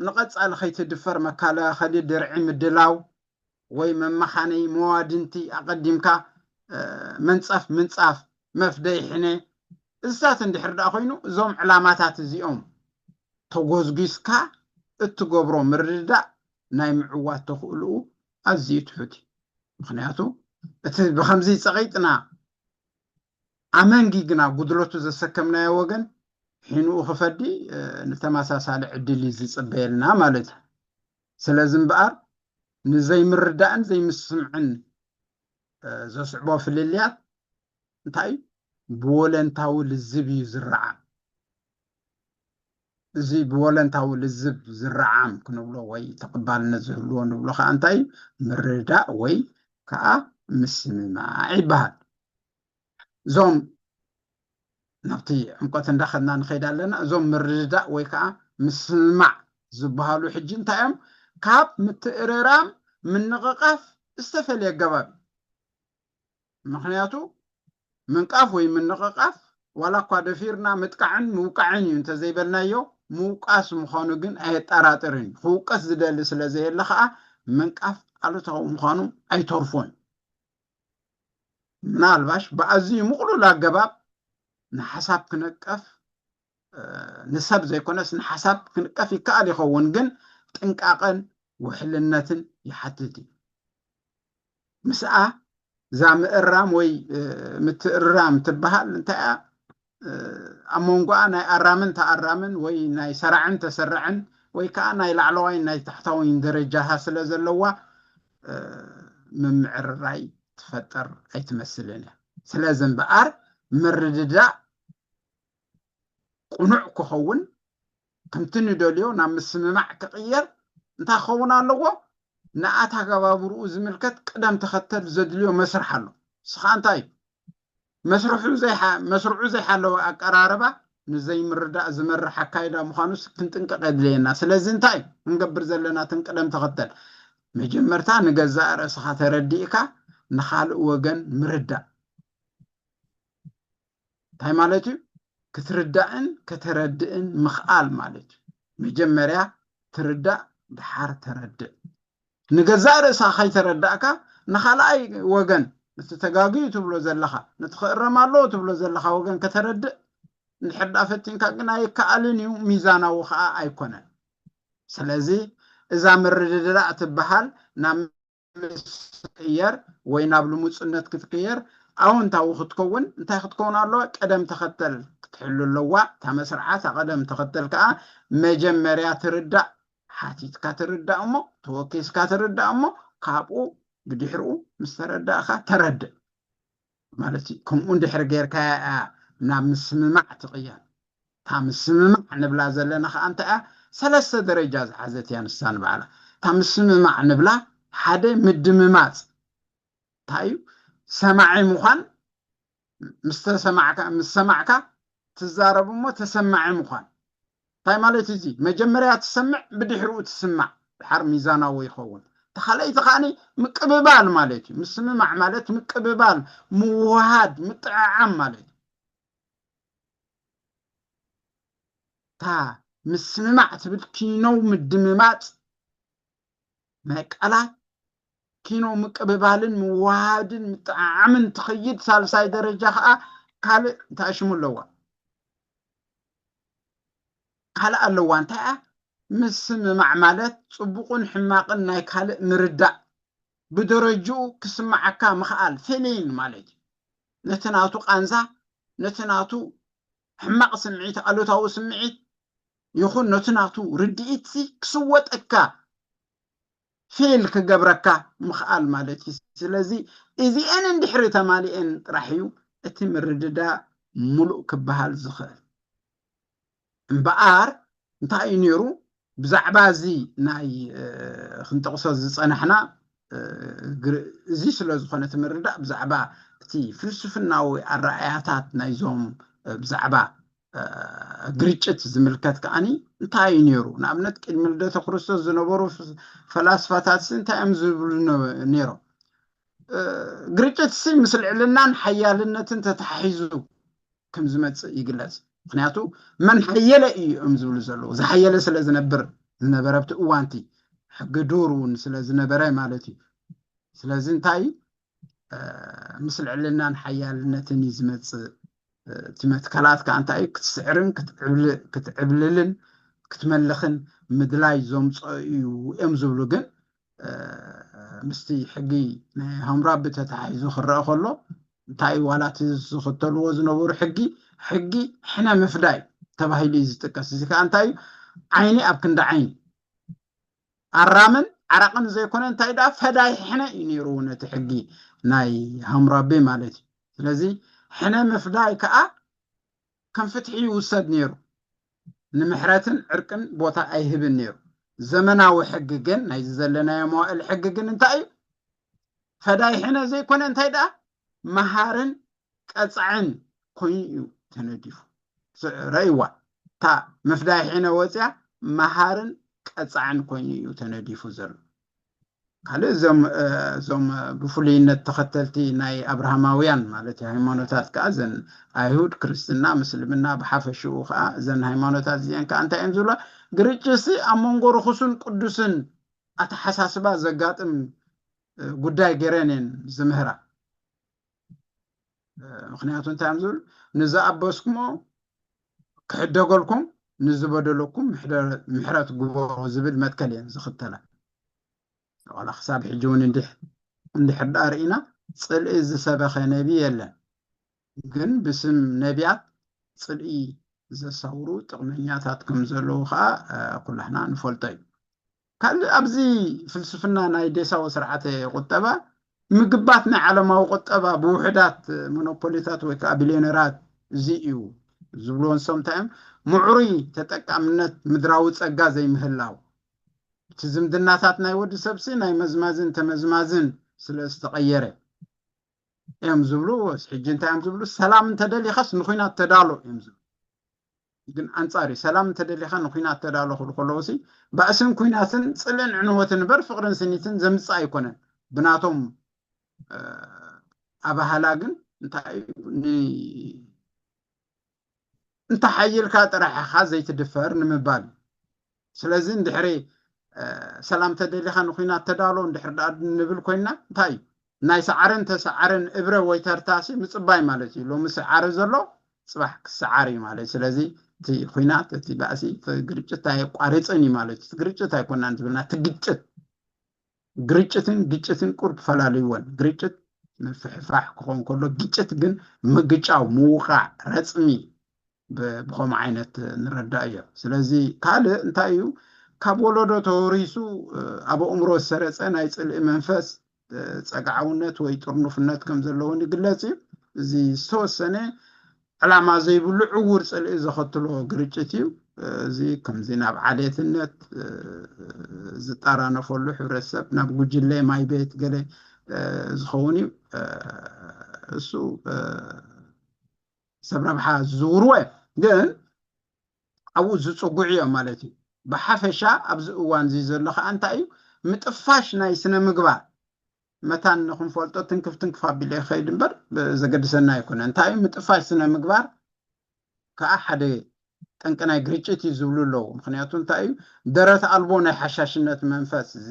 ንቐጻሊ ከይትድፈር መከላኸሊ ድርዒ ምድላው ወይ መመኻነይ መዋድንቲ ኣቐዲምካ መንጸፍ ምንጻፍ፣ መፍደይ ሕነ፣ እዚታት እንድሕር ደኣ ኮይኑ እዞም ዕላማታት እዚኦም ተጎዝጒዝካ እትገብሮ ምርድዳእ ናይ ምዕዋት ተኽእልኡ ኣዝዩ ትሑት እዩ። ምኽንያቱ እቲ ብኸምዚ ጸቒጥና ኣመንጊግና ጉድለቱ ዘሰከምናዮ ወገን ሒንኡ ክፈዲ ንተመሳሳሊ ዕድል እዩ ዝጽበየልና ማለት እዩ። ስለዚ እምበኣር ንዘይምርዳእን ዘይምስምዕን ዘስዕቦ ፍልልያት እንታይ እዩ? ብወለንታዊ ልዝብ እዩ ዝረዓም። እዚ ብወለንታዊ ልዝብ ዝረዓም ክንብሎ ወይ ተቐባልነት ዝህልዎ ንብሎ ከዓ እንታይ እዩ? ምርዳእ ወይ ከዓ ምስምማዕ ይበሃል። እዞም ናብቲ ዕምቆት እንዳኸድና ንኸይድ ኣለና። እዞም ምርድዳእ ወይ ከዓ ምስምማዕ ዝበሃሉ ሕጂ እንታይ እዮም? ካብ ምትእርራም ምንቕቓፍ ዝተፈለየ ኣገባብ እዩ። ምኽንያቱ ምንቃፍ ወይ ምንቕቓፍ ዋላ እኳ ደፊርና ምጥቃዕን ምውቃዕን እዩ እንተዘይበልናዮ፣ ምውቃስ ምዃኑ ግን ኣየጠራጥርን እዩ። ክውቀስ ዝደሊ ስለ ዘየለ ከዓ ምንቃፍ ኣሉታዊ ምዃኑ ኣይተርፎን። ምናልባሽ ብኣዝዩ ምቕሉል ኣገባብ ንሓሳብ ክነቀፍ ንሰብ ዘይኮነስ ንሓሳብ ክንቀፍ ይከኣል ይኸውን፣ ግን ጥንቃቐን ውሕልነትን ይሓትት እዩ። ምስኣ እዛ ምእራም ወይ ምትእርራም ትበሃል እንታይ እያ? ኣብ መንጎኣ ናይ ኣራምን ተኣራምን ወይ ናይ ሰራዕን ተሰራዕን ወይ ከዓ ናይ ላዕለዋይን ናይ ታሕታዋይን ደረጃታት ስለ ዘለዋ ምምዕርራይ ትፈጠር ኣይትመስልን እያ። ስለዚ እምበኣር ምርድዳእ ቅኑዕ ክኸውን ከምቲ ንደልዮ ናብ ምስምማዕ ክቕየር እንታይ ክኸውን ኣለዎ? ንኣተገባብርኡ ዝምልከት ቅደም ተኸተል ዘድልዮ መስርሕ ኣሎ። ንሱ ከዓ እንታይ እዩ? መስርሑ መስርዑ ዘይሓለወ ኣቀራርባ ንዘይምርዳእ ዝመርሕ ኣካይዳ ምዃኑስ ክንጥንቀቕ የድልየና። ስለዚ እንታይ ክንገብር ዘለና? እትን ቅደም ተኸተል መጀመርታ ንገዛእ ርእስኻ ተረዲእካ ንኻልእ ወገን ምርዳእ እንታይ ማለት እዩ? ክትርዳእን ከተረድእን ምኽኣል ማለት እዩ። መጀመርያ ትርዳእ፣ ደሓር ተረድእ። ንገዛእ ርእስኻ ከይተረዳእካ ንኻልኣይ ወገን፣ ነቲ ተጋግዩ ትብሎ ዘለኻ፣ ነቲ ክእረም ኣለዎ ትብሎ ዘለኻ ወገን ከተረድእ እንድሕር ደኣ ፈቲንካ ግን ኣይከኣልን እዩ፣ ሚዛናዊ ኸኣ ኣይኮነን። ስለዚ እዛ ምርድዳእ ትበሃል ናብ ምስ ትቅየር ወይ ናብ ልሙጽነት ክትቅየር ኣወንታዊ ክትከውን እንታይ ክትከውን ኣለዋ? ቅደም ተኸተል ክትሕሉ ኣለዋ። እታ መስርዓ እታ ቅደም ተኸተል ከኣ መጀመርያ ትርዳእ፣ ሓቲትካ ትርዳእ እሞ ተወኪስካ ትርዳእ እሞ ካብኡ ብድሕርኡ ምስ ተረዳእካ ተረድእ ማለት እዩ። ከምኡ እንድሕር ጌርካያ እያ ናብ ምስምማዕ ትቕየር። እታ ምስምማዕ ንብላ ዘለና ከዓ እንታይ እያ? ሰለስተ ደረጃ ዝሓዘት እያ ንሳ ንባዕላ። እታ ምስምማዕ ንብላ ሓደ ምድምማፅ እንታይ እዩ? ሰማዒ ምዃን፣ ምስ ተሰማዕካ፣ ምስ ሰማዕካ ትዛረብ እሞ ተሰማዒ ምዃን። እንታይ ማለት እዩ እዚ? መጀመርያ ትሰምዕ፣ ብድሕሪኡ ትስማዕ፣ ድሓር ሚዛናዊ ይኸውን። እቲ ካልኣይቲ ከዓኒ ምቅብባል ማለት እዩ። ምስምማዕ ማለት ምቅብባል፣ ምውሃድ፣ ምጥዕዓም ማለት እዩ። እታ ምስምማዕ ትብል ኪኖ ምድምማፅ ናይ ቃላት ኪኖ ምቅብባልን ምውሃድን ምጥዕዓምን ትኸይድ ሳልሳይ ደረጃ ከዓ ካልእ እንታይ ሽሙ ኣለዋ? ካልእ ኣለዋ። እንታይ እያ? ምስምማዕ ማለት ፅቡቕን ሕማቕን ናይ ካልእ ምርዳእ፣ ብደረጅኡ ክስምዓካ ምኽኣል፣ ፊሊንግ ማለት እዩ። ነቲ ናቱ ቃንዛ፣ ነቲ ናቱ ሕማቕ ስምዒት፣ ኣሉታዊ ስምዒት ይኹን ነቲ ናቱ ርድኢት ክስወጠካ፣ ፊል ክገብረካ ምኽኣል ማለት እዩ። ስለዚ እዚኤን እንድሕሪ ተማሊኤን ጥራሕ እዩ እቲ ምርድዳእ ሙሉእ ክበሃል ዝኽእል። እምበኣር እንታይ እዩ ነይሩ? ብዛዕባ እዚ ናይ ክንጠቕሶ ዝፀናሕና፣ እዚ ስለ ዝኾነ እቲ ምርዳእ ብዛዕባ እቲ ፍልስፍናዊ ኣረኣእያታት ናይዞም ብዛዕባ ግርጭት ዝምልከት ከዓኒ እንታይ እዩ ነይሩ? ንኣብነት ቅድሚ ልደተ ክርስቶስ ዝነበሩ ፈላስፋታትሲ እንታይ እዮም ዝብሉ ነይሮም? ግርጭትሲ ምስ ልዕልናን ሓያልነትን ተተሓሒዙ ከም ዝመፅእ ይግለፅ። ምክንያቱ መን ሓየለ እዩ እዮም ዝብሉ ዘለዉ። ዝሓየለ ስለ ዝነብር ዝነበረ ኣብቲ እዋንቲ ሕጊ ዱር እውን ስለ ዝነበረ ማለት እዩ። ስለዚ እንታይ ምስ ልዕልናን ሓያልነትን እዩ ዝመፅእ። እቲ መትከላት ከዓ እንታይ እዩ? ክትስዕርን ክትዕብልልን ክትመልኽን ምድላይ ዘምፅኦ እዩ እዮም ዝብሉ። ግን ምስቲ ሕጊ ናይ ሃሙራቢ ተተሓሒዙ ክረአ ከሎ እንታይ እዩ? ዋላ እቲ ዝኽተልዎ ዝነበሩ ሕጊ፣ ሕጊ ሕነ ምፍዳይ ተባሂሉ እዩ ዝጥቀስ። እዚ ከዓ እንታይ እዩ? ዓይኒ ኣብ ክንዲ ዓይኒ ኣራምን ዓራቕን ዘይኮነ እንታይ ደኣ ፈዳይ ሕነ እዩ ነይሩ ነቲ ሕጊ ናይ ሃሙራቢ ማለት እዩ። ስለዚ ሕነ ምፍዳይ ከዓ ከም ፍትሒ ይውሰድ ነይሩ። ንምሕረትን ዕርቅን ቦታ ኣይህብን ነይሩ። ዘመናዊ ሕጊ ግን ናይዚ ዘለናዮ መዋእል ሕጊ ግን እንታይ እዩ? ፈዳይ ሕነ ዘይኮነ እንታይ ደኣ መሃርን ቀፃዕን ኮይኑ እዩ ተነዲፉ። ረእይዋ እታ ምፍዳይ ሕነ ወፅያ መሃርን ቀፃዕን ኮይኑ እዩ ተነዲፉ ዘሎ። ካልእ እዞም እዞም ብፍሉይነት ተኸተልቲ ናይ ኣብርሃማውያን ማለት እዩ ሃይማኖታት ከዓ ዘን ኣይሁድ፣ ክርስትና፣ ምስልምና ብሓፈሽኡ ከዓ እዘን ሃይማኖታት እዚአን ከዓ እንታይ እዮም ዝብላ? ግርጭትሲ ኣብ መንጎ ርኹስን ቅዱስን ኣተሓሳስባ ዘጋጥም ጉዳይ ገይረን እየን ዝምህራ። ምክንያቱ እንታይ እዮም ዝብል? ንዝኣበስኩሞ ክሕደገልኩም፣ ንዝበደለኩም ምሕረት ግበሩ ዝብል መትከል እየን ዝኽተላ። ዋላ ክሳብ ሕጂ እውን እንድሕር ዳ ርኢና ፅልኢ ዝሰበኸ ነቢ የለን። ግን ብስም ነቢያት ፅልኢ ዘሳውሩ ጥቕመኛታት ከም ዘለዉ ከዓ ኩላህና ንፈልጦ እዩ። ካልእ ኣብዚ ፍልስፍና ናይ ዴሳዎ ስርዓተ ቁጠባ ምግባት ናይ ዓለማዊ ቁጠባ ብውሕዳት ሞኖፖሊታት ወይ ከዓ ቢልዮነራት እዚ እዩ ዝብልዎ ንሶም እንታይ እዮም? ምዕሩይ ተጠቃምነት ምድራዊ ፀጋ ዘይምህላው፣ እቲ ዝምድናታት ናይ ወዲ ሰብሲ ናይ መዝማዝን ተመዝማዝን ስለ ዝተቐየረ እዮም ዝብሉ። ሕጂ እንታይ እዮም ዝብሉ? ሰላም እንተደሊኻስ ንኹናት ተዳሎ እዮም ዝብሉ። ግን ኣንጻር እዩ። ሰላም እንተደሊኻ ንኹናት ተዳሎ ክብሉ ከለዉ ሲ ባእስን ኩናትን ፅልእን ዕንወትን እምበር ፍቕርን ስኒትን ዘምፅእ ኣይኮነን። ብናቶም ኣባህላ ግን እንታይ እዩ? እንተሓይልካ ጥራሕ ኢኻ ዘይትድፈር ንምባል። ስለዚ እንድሕሪ ሰላም ተደሊኻ ንኹናት ተዳሎ እንድሕር ደኣ ንብል ኮይና እንታይ እዩ? ናይ ሰዓርን ተሰዓርን እብረ ወይ ተርታሲ ምፅባይ ማለት እዩ። ሎሚ ሰዓሪ ዘሎ ፅባሕ ክሰዓር እዩ ማለት። ስለዚ እቲ ኩናት፣ እቲ ባእሲ፣ እቲ ግርጭት ኣየቋርፅን እዩ ማለት እዩ። እቲ ግርጭት ኣይኮናን ዝብልና፣ እቲ ግጭት ግርጭትን ግጭትን ቁርብ ፈላልይወን። ግርጭት ምፍሕፋሕ ክኾን ከሎ፣ ግጭት ግን ምግጫው፣ ምውቃዕ፣ ረፅሚ ብኸምኡ ዓይነት ንረዳእ እዮ። ስለዚ ካልእ እንታይ እዩ? ካብ ወለዶ ተወሪሱ ኣብ ኣእምሮ ዝሰረፀ ናይ ፅልኢ መንፈስ፣ ፀግዓውነት ወይ ጥርኑፍነት ከም ዘለውን ይግለፅ እዩ። እዚ ዝተወሰነ ዕላማ ዘይብሉ ዕውር ፅልኢ ዘኸትሎ ግርጭት እዩ። እዚ ከምዚ ናብ ዓሌትነት ዝጠራነፈሉ፣ ሕብረተሰብ ናብ ጉጅለ፣ ማይ ቤት፣ ገለ ዝኸውን እዩ። እሱ ሰብ ረብሓ ዝዝውርዎ እዮም፣ ግን ኣብኡ ዝፅጉዑ እዮም ማለት እዩ። ብሓፈሻ ኣብዚ እዋን እዚ ዘሎ ከዓ እንታይ እዩ? ምጥፋሽ ናይ ስነ ምግባር መታን ንክንፈልጦ ትንክፍ ትንክፍ ኣቢለ ይኸይድ እምበር ዘገድሰና ኣይኮነ። እንታይ እዩ ምጥፋሽ ስነ ምግባር ከዓ ሓደ ጠንቂ ናይ ግርጭት እዩ ዝብሉ ኣለዉ። ምክንያቱ እንታይ እዩ? ደረት ኣልቦ ናይ ሓሻሽነት መንፈስ፣ እዚ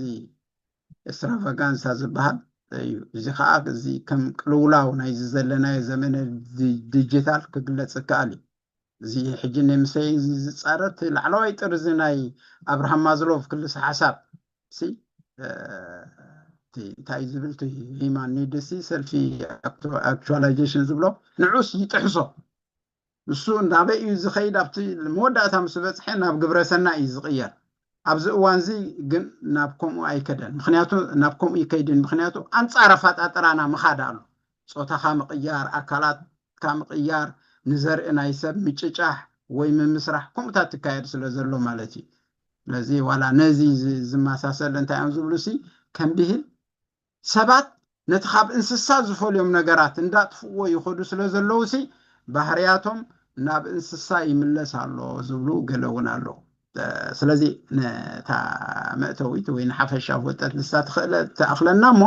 ኤክስትራቫጋንሳ ዝበሃል እዩ። እዚ ከዓ እዚ ከም ቅልውላው ናይዚ ዘለናዮ ዘመነ ዲ- ዲጂታል ክግለጽ ይከኣል እዩ። እዚ ሕጂ ንምሰይ እዚ ዝጻረር እቲ ላዕለዋይ ጥርዚ ናይ ኣብርሃም ማዝሎቭ ክልሰ ሓሳብ ሲ እ፣ እቲ እንታይ ዝብል እቲ ሂማን ኒድሲ ሰልፊ ኣክቹዋላይዜሽን ዝብሎ ንዑስ ይጥሕሶ። ንሱ እንዳበይ እዩ ዝኸይድ? ኣብቲ መወዳእታ ምስ በፅሐ ናብ ግብረ ሰናይ እዩ ዝቕየር። ኣብዚ እዋን እዚ ግን ናብ ከምኡ ኣይከደን። ምክንያቱ ናብ ከምኡ ይከይድን፣ ምክንያቱ ኣንፃር ኣፈጣጥራና ምኻድ ኣሎ። ፆታኻ ምቕያር፣ ኣካላትካ ምቕያር፣ ንዘርኢ ናይ ሰብ ምጭጫሕ ወይ ምምስራሕ ከምኡታት ትካየድ ስለ ዘሎ ማለት እዩ። ስለዚ ዋላ ነዚ ዝ- ዝመሳሰል እንታይ እዮም ዝብሉ ሲ ከም ብሂል ሰባት ነቲ ካብ እንስሳ ዝፈልዮም ነገራት እንዳጥፍዎ ይኸዱ ስለ ዘለዉ ሲ ባህርያቶም ናብ እንስሳ ይምለስ ኣሎ ዝብሉ ገለ እውን ኣለዉ። እ፣ ስለዚ ነታ መእተዊት ወይ ንሓፈሻ ፍልጠት ንሳ ትኽእለ ትኣኽለና እሞ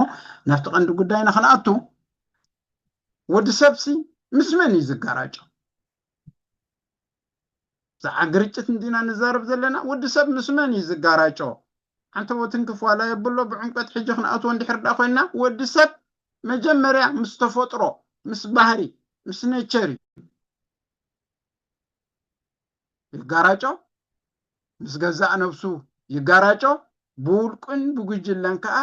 ናብቲ ቀንዲ ጉዳይና ክንኣቱ፣ ወዲ ሰብሲ ምስ መን እዩ ዝጋራጮ? ብዛዕባ ግርጭት እንዲና ንዛረብ ዘለና፣ ወዲ ሰብ ምስ መን እዩ ዝጋራጮ? ሓንተ ቦትን ክፋላ የብሎ። ብዕምቀት ሕጂ ክንኣትዎ እንድሕር ዳ ኮይና፣ ወዲ ሰብ መጀመርያ ምስ ተፈጥሮ፣ ምስ ባህሪ፣ ምስ ኔቸር እዩ ይጋራጮ። ምስ ገዛእ ነብሱ ይጋራጮ። ብውልቅን ብጉጅለን ከዓ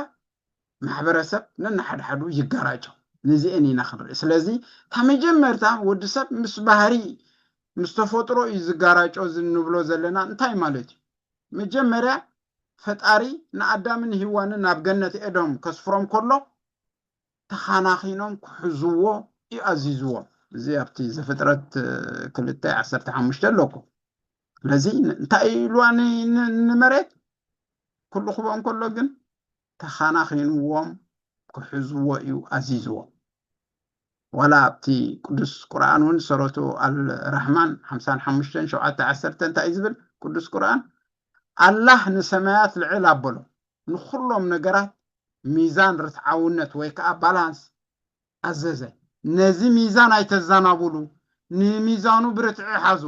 ማሕበረሰብ ነንሓድሓዱ ይጋራጮ። ንዚአን ኢና ክንርኢ። ስለዚ እታ መጀመርታ ወዲ ሰብ ምስ ባህሪ፣ ምስ ተፈጥሮ እዩ ዝጋራጮ ዝንብሎ ዘለና እንታይ ማለት እዩ? መጀመርያ ፈጣሪ ንኣዳምን ሂዋንን ናብ ገነት ኤዶም ከስፍሮም ከሎ ተኻናኺኖም ክሕዝዎ እዩ ኣዚዝዎም። እዚ ኣብቲ ዘፍጥረት ክልተ ዓሰርተ ሓሙሽተ ኣለኩ። ስለዚ እንታይ ኢልዋ ንመሬት? ኩሉ ክቦ እንከሎ ግን ተኻናኺንዎም ክሕዝዎ እዩ ኣዚዝዎም። ዋላ ኣብቲ ቅዱስ ቁርኣን እውን ሰረቱ ኣልራሕማን ሓምሳን ሓሙሽተን ሸውዓተ ዓሰርተ እንታይ እዩ ዝብል ቅዱስ ቁርኣን? ኣላህ ንሰማያት ልዕል ኣበሎ፣ ንኩሎም ነገራት ሚዛን ርትዓውነት ወይ ከዓ ባላንስ ኣዘዘ። ነዚ ሚዛን ኣይተዘናብሉ፣ ንሚዛኑ ብርትዒ ሓዙ፣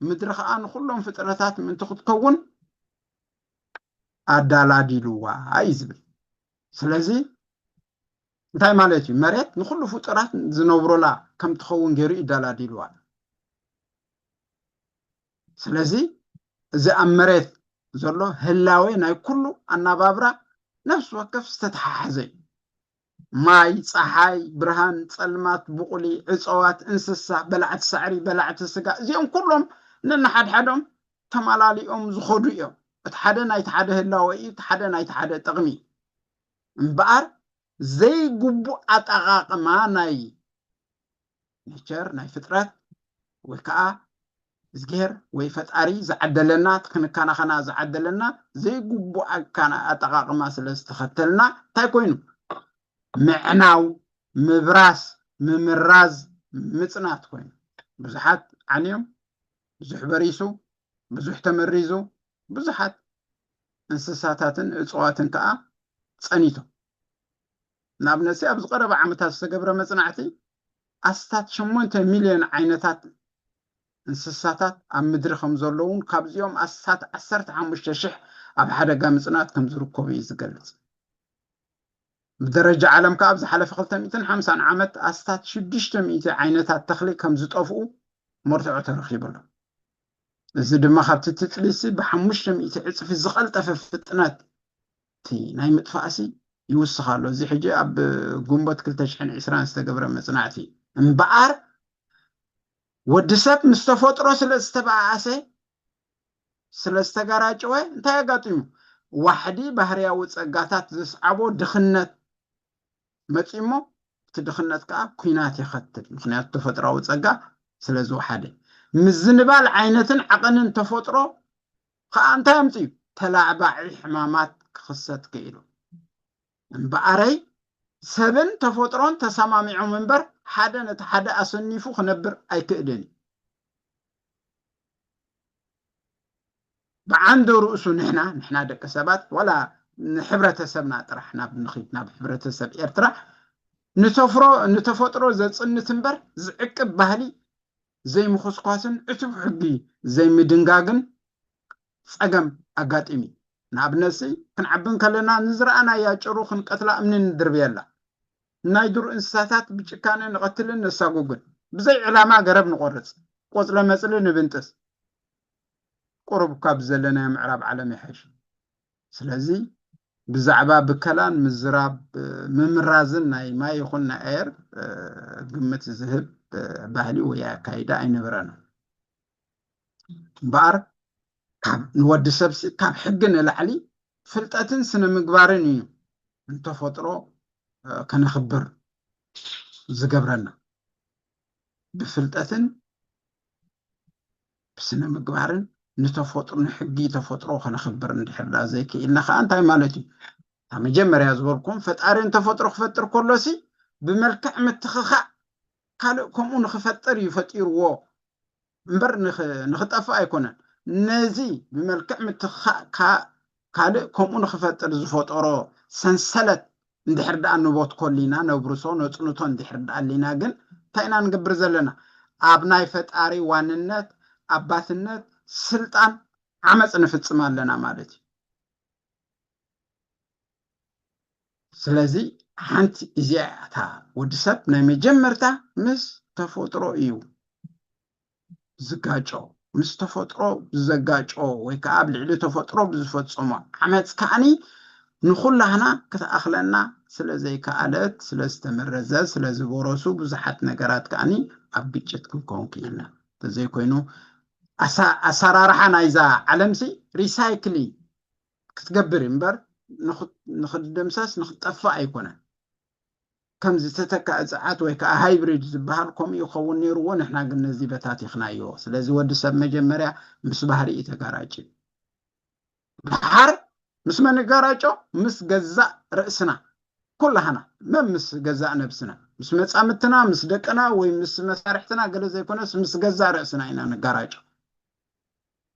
ምድሪ ከዓ ንኩሎም ፍጥረታት ምእንቲ ክትከውን ኣዳላዲልዋ እዩ ዝብል። ስለዚ እንታይ ማለት እዩ? መሬት ንኩሉ ፍጡራት ዝነብሩላ ከም ትኸውን ገይሩ እዩ ኣዳላዲልዋ። ስለዚ እዚ ኣብ መሬት ዘሎ ህላዌ ናይ ኩሉ ኣናባብራ ነፍሲ ወከፍ ዝተተሓሓዘ እዩ። ማይ፣ ፀሓይ፣ ብርሃን፣ ፀልማት፣ ብቑሊ፣ እፀዋት፣ እንስሳ፣ በላዕቲ ሳዕሪ፣ በላዕቲ ስጋ፣ እዚኦም ኩሎም ነንሓድሓዶም ተማላሊኦም ዝኸዱ እዮም። እቲ ሓደ ናይቲ ሓደ ህላወ እዩ፣ እቲ ሓደ ናይቲ ሓደ ጥቕሚ እዩ። እምበኣር ዘይግቡእ ኣጠቓቕማ ናይ ኔቸር፣ ናይ ፍጥረት ወይ ከዓ እዝግሄር ወይ ፈጣሪ ዝዓደለና፣ ክንከናኸና ዝዓደለና ዘይግቡእ ኣካና ኣጠቓቕማ ስለ ዝተኸተልና እንታይ ኮይኑ? ምዕናው፣ ምብራስ፣ ምምራዝ፣ ምጽናት ኮይኑ። ብዙሓት ዓንዮም፣ ብዙሕ በሪሱ፣ ብዙሕ ተመሪዙ፣ ብዙሓት እንስሳታትን እፅዋትን ከዓ ፀኒቶም። ንኣብነት ኣብ ዝቐረበ ዓመታት ዝተገብረ መፅናዕቲ ኣስታት ሸሞንተ ሚልዮን ዓይነታት እንስሳታት ኣብ ምድሪ ከም ዘለውን ካብዚኦም ኣስታት ዓሰርተ ሓሙሽተ ሽሕ ኣብ ሓደጋ ምፅናት ከም ዝርከቡ እዩ ዝገልፅ። ብደረጃ ዓለም ከዓ ኣብ ዝሓለፈ ክልተ ሚእትን ሓምሳን ዓመት ኣስታት ሽዱሽተ ሚእቲ ዓይነታት ተኽሊ ከም ዝጠፍኡ መርትዖ ተረኺቡ ኣሎ። እዚ ድማ ካብቲ ትጽቢትሲ ብሓሙሽተ ሚእቲ ዕጽፊ ዝቐልጠፈ ፍጥነት እቲ ናይ ምጥፋእሲ ይውስኽ ኣሎ። እዚ ሕጂ ኣብ ግንቦት ክልተ ሽሕን ዕስራን ዝተገብረ መጽናዕቲ እምበኣር ወዲ ሰብ ምስ ተፈጥሮ ስለ ዝተበኣኣሰ ስለ ዝተጋራጨወ እንታይ ኣጋጢሙ? ዋሕዲ ባህርያዊ ጸጋታት ዘስዓቦ ድኽነት መጺእሞ እቲ ድኽነት ከዓ ኲናት የኸትል። ምክንያቱ ተፈጥሮዊ ጸጋ ስለ ዝወሓደ ምዝንባል ዓይነትን ዓቐንን ተፈጥሮ ከዓ እንታይ ኣምፅኡ? ተላዕባዒ ሕማማት ክኽሰት ክኢሉ። እምበኣረይ ሰብን ተፈጥሮን ተሰማሚዖም እምበር ሓደ ነቲ ሓደ ኣሰኒፉ ክነብር ኣይክእልን እዩ። ብዓንደ ርእሱ ንሕና ንሕና ደቂ ሰባት ዋላ ንሕብረተሰብና ጥራሕ ናብ ንኺድ ናብ ሕብረተሰብ ኤርትራ ንተፍሮ ንተፈጥሮ ዘጽንት እምበር ዝዕቅብ ባህሊ ዘይምኹስኳስን ዕቱብ ሕጊ ዘይምድንጋግን ጸገም ኣጋጢሚ። ንኣብነትሲ ክንዓቢ እንከለና ንዝረኣናያ ጭሩ ክንቀትላ እምኒ ንድርብየላ። ናይ ዱር እንስሳታት ብጭካነ ንቐትልን ነሳጉግን። ብዘይ ዕላማ ገረብ ንቖርጽ፣ ቆጽለ መጽሊ ንብንጥስ። ቁሩብ ካብ ዘለናዮ ምዕራብ ዓለም ይሓይሽ። ስለዚ ብዛዕባ ብከላን ምዝራብ ምምራዝን ናይ ማይ ይኹን ናይ ኣየር ግምት ዝህብ ባህሊ ወይ ኣካይዳ ኣይነበረን። እምበኣር ንወዲ ሰብሲ ካብ ሕጊ ንላዕሊ ፍልጠትን ስነ ምግባርን እዩ ንተፈጥሮ ከነኽብር ዝገብረና። ብፍልጠትን ብስነ ምግባርን ንተፈጥሮ ንሕጊ ተፈጥሮ ከነኽብር እንድሕር ዳ ዘይክኢልና ከዓ እንታይ ማለት እዩ? እታ መጀመርያ ዝበልኩም ፈጣሪ ንተፈጥሮ ክፈጥር ከሎሲ ብመልክዕ ምትኽኻእ ካልእ ከምኡ ንክፈጥር እዩ ፈጢርዎ እምበር ንኽ- ንክጠፍእ ኣይኮነን። ነዚ ብመልክዕ ምትኽኻእ ካ- ካልእ ከምኡ ንክፈጥር ዝፈጠሮ ሰንሰለት እንድሕር ደኣ ንቦት ኮሊና ነብርሶ ነፅንቶ እንድሕር ደኣ ኣሊና ግን እንታይ ኢና ንገብር ዘለና? ኣብ ናይ ፈጣሪ ዋንነት ኣባትነት ስልጣን ዓመፅ ንፍፅም ኣለና ማለት እዩ። ስለዚ ሓንቲ እዚኣ እያ እታ ወዲ ሰብ ናይ መጀመርታ ምስ ተፈጥሮ እዩ ዝጋጮ። ምስ ተፈጥሮ ብዘጋጮ ወይ ከዓ ኣብ ልዕሊ ተፈጥሮ ብዝፈፀሞ ዓመፅ ከዓኒ ንኩላህና ክትኣኽለና ስለ ዘይከኣለት ስለ ዝተመረዘ ስለ ዝበረሱ ብዙሓት ነገራት ከዓኒ ኣብ ግጭት ክንከውን ክኢልና። ተዘይኮይኑ ኣሳ- ኣሰራርሓ ናይዛ ዓለምሲ ሪሳይክሊንግ ክትገብር እዩ እምበር ንኽ- ንኽደምሰስ ንክትጠፍእ ኣይኮነን። ከም ዝተተክአ ፀዓት ወይ ከዓ ሃይብሪድ ዝበሃል ከምኡ ይኸውን ነይርዎ። ንሕና ግን ነዚ በታቲኽናዮ። ስለዚ ወዲ ሰብ መጀመርያ ምስ ባህሪ እዩ ተጋራጭ። ድሓር ምስ መን ንጋራጮ? ምስ ገዛእ ርእስና ኩላህና መን ምስ ገዛእ ነብስና ምስ መፃምትና ምስ ደቅና ወይ ምስ መሳርሕትና ገለ ዘይኮነስ ምስ ገዛእ ርእስና ኢና ንጋራጮ።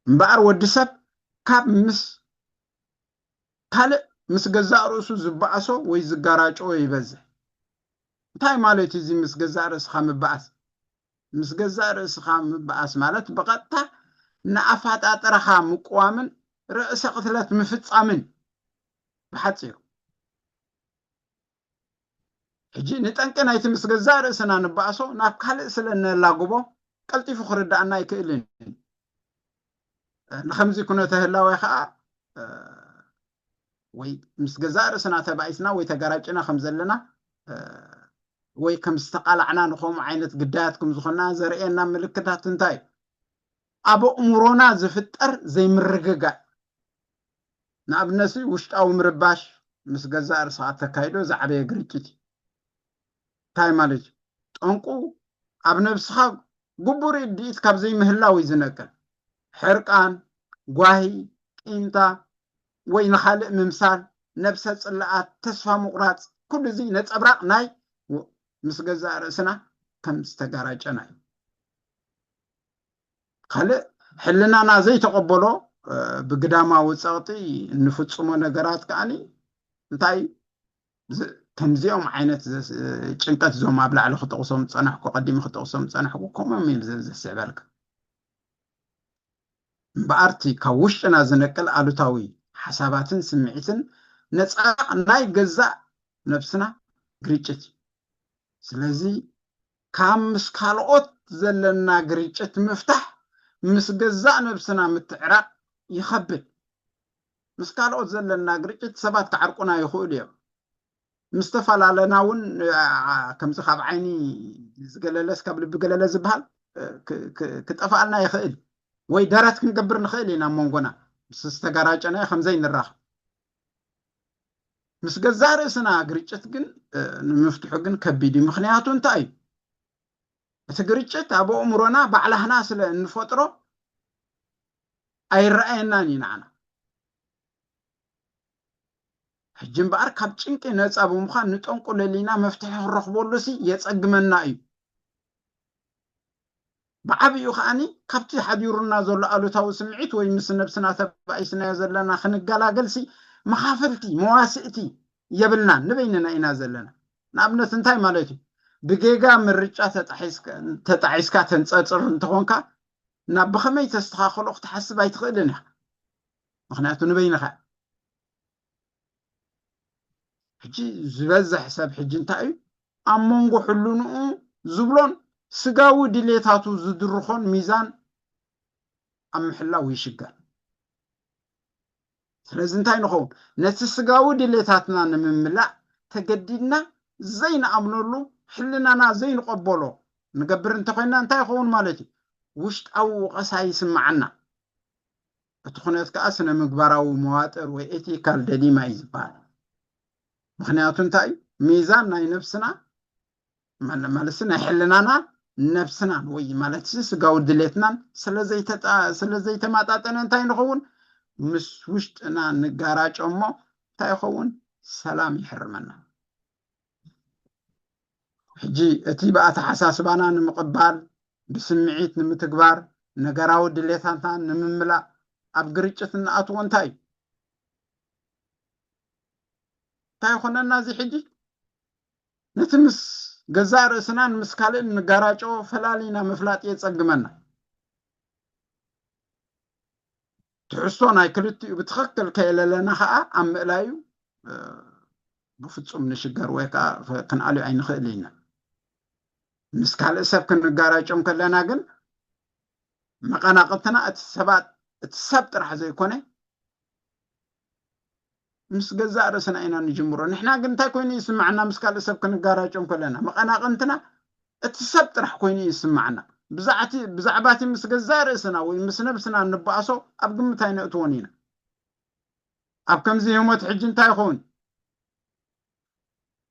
እምበኣር ወዲ ሰብ ካብ ምስ ካልእ ምስ ገዛእ ርእሱ ዝበኣሶ ወይ ዝጋራጨዎ ይበዝሕ። እንታይ ማለት እዩ እዚ ምስ ገዛእ ርእስኻ ምበኣስ? ምስ ገዛእ ርእስኻ ምበኣስ ማለት ብቐጥታ ንኣፈጣጥራኻ ምቅዋምን ርእሰ ቅትለት ምፍጻምን ብሓጺሩ። ሕጂ ንጠንቂ ናይቲ ምስ ገዛእ ርእስና ንበኣሶ ናብ ካልእ ስለ እነላግቦ ቀልጢፉ ክርድኣና ኣይክእልን እዩ። ንኸምዚ ኩነተ ህላዌ ኸኣ ወይ ምስ ገዛእ ርእስና ተባኢስና ወይ ተጋራጭና ከም ዘለና ወይ ከም ዝተቓላዕና ንኸምኡ ዓይነት ግዳያት ከም ዝኾንና ዘርእየና ምልክታት እንታይ እዩ? ኣብ ኣእምሮና ዝፍጠር ዘይምርግጋእ። ንኣብነት ውሽጣዊ ምርባሽ ምስ ገዛእ ርእስኻ እተካይዶ ዝዓበየ ግርጭት እዩ። እንታይ ማለት እዩ? ጠንቁ ኣብ ነብስኻ ግቡእ ርድኢት ካብ ዘይምህላው እዩ ዝነቅል። ሕርቃን፣ ጓሂ፣ ቂምታ ወይ ንኻልእ ምምሳል፣ ነብሰ ጽልኣት፣ ተስፋ ምቑራጽ፣ ኩሉ እዚ ነጸብራቕ ናይ ምስ ገዛእ ርእስና ከም ዝተጋራጨና እዩ። ካልእ ሕልናና ዘይተቐበሎ ብግዳማዊ ጸቕጢ እንፍጽሞ ነገራት ከዓኒ እንታይ ከምዚኦም ዓይነት ጭንቀት እዞም ኣብ ላዕሊ ክጠቕሶም ዝጸናሕኩ ቀዲሚ ክጠቕሶም ዝጸናሕኩ ከምኦም እዮም ዘስዕበልካ። እምበኣርቲ ካብ ውሽጥና ዝነቅል ኣሉታዊ ሓሳባትን ስምዒትን ነጻ ናይ ገዛእ ነብስና ግርጭት እዩ። ስለዚ ካብ ምስ ካልኦት ዘለና ግርጭት ምፍታሕ ምስ ገዛእ ነብስና ምትዕራቕ ይኸብድ። ምስ ካልኦት ዘለና ግርጭት ሰባት ክዓርቁና ይኽእሉ እዮም። ምስ ተፈላለና እውን ከምዚ ካብ ዓይኒ ዝገለለስ ካብ ልቢ ገለለ ዝበሃል ክጠፍኣልና ይኽእል ወይ ደረት ክንገብር ንኽእል ኢና ኣብ መንጎና ምስ ዝተጋራጨናዮ ከምዘይንራኸብ። ምስ ገዛእ ርእስና ግርጭት ግን ንምፍትሑ ግን ከቢድ እዩ። ምኽንያቱ እንታይ እዩ? እቲ ግርጭት ኣብ ኣእምሮና ባዕላህና ስለ እንፈጥሮ ኣይረኣየናን እዩ ንዓና። ሕጂ እምበኣር ካብ ጭንቂ ነፃ ብምዃን ንጠንቁ ለሊና መፍትሒ ክንረኽበሉ ሲ የፀግመና እዩ። ብዓብኡ ከዓኒ ካብቲ ሓዲሩና ዘሎ ኣሉታዊ ስምዒት ወይ ምስ ነብስና ተባኢስናዮ ዘለና ክንገላገል ሲ መኻፈልቲ መዋስእቲ የብልናን፣ ንበይንና ኢና ዘለና። ንኣብነት እንታይ ማለት እዩ? ብጌጋ ምርጫ ተጣሒስካ ተንፀፅር እንተኾንካ ናብ ብኸመይ ተስተኻኽሎ ክትሓስብ ኣይትኽእልን ኢኻ። ምክንያቱ ንበይንኻ ሕጂ ዝበዝሕ ሰብ ሕጂ እንታይ እዩ ኣብ መንጎ ሕልንኡ ዝብሎን ስጋዊ ድሌታቱ ዝድርኾን ሚዛን ኣብ ምሕላው ይሽገር። ስለዚ እንታይ ንኸውን? ነቲ ስጋዊ ድሌታትና ንምምላእ ተገዲድና ዘይንኣምነሉ ሕልናና ዘይንቐበሎ ንገብር እንተኮይና እንታይ ይኸውን ማለት እዩ? ውሽጣዊ ወቐሳ ይስምዓና። እቲ ኩነት ከዓ ስነ ምግባራዊ መዋጥር ወይ ኤቲካል ደሊማ እዩ ዝበሃል። ምክንያቱ እንታይ እዩ? ሚዛን ናይ ነብስና ማለ- ማለት ናይ ሕልናና ነብስናን ወይ ማለት ስጋዊ ድሌትናን ስለ ዘይተማጣጠነ እንታይ ንኸውን? ምስ ውሽጥና ንጋራጮ እሞ እንታይ ይኸውን? ሰላም ይሕርመና። ሕጂ እቲ ብኣተሓሳስባና ንምቕባል ብስምዒት ንምትግባር ነገራዊ ድሌታትና ንምምላእ ኣብ ግርጭት እንኣትዎ እንታይ እዩ? እንታይ ይኾነና እዚ ሕጂ? ነቲ ምስ ገዛእ ርእስናን ምስ ካልእን ንጋራጮ ፈላሊና ምፍላጥ የጸግመና። ትሕዝቶ ናይ ክልቲኡ ብትኽክል ከየለለና ከዓ ኣብ ምእላዩ ብፍጹም ንሽገር ወይ ከዓ ክንኣልዮ ኣይንኽእል ኢና። ምስ ካልእ ሰብ ክንጋራጮ እንከለና ግን መቐናቕንትና እቲ ሰባት እቲ ሰብ ጥራሕ ዘይኮነ ምስ ገዛእ ርእስና ኢና ንጅምሮ። ንሕና ግን እንታይ ኮይኑ ይስማዓና? ምስ ካልእ ሰብ ክንጋራጮ እንከለና መቐናቕንትና እቲ ሰብ ጥራሕ ኮይኑ ይስማዓና። ብዛዕባ እቲ ምስ ገዛእ ርእስና ወይ ምስ ነብስና እንበኣሶ ኣብ ግምት ኣይነእትዎን ኢና። ኣብ ከምዚ ህሞት ሕጂ እንታይ ይኸውን?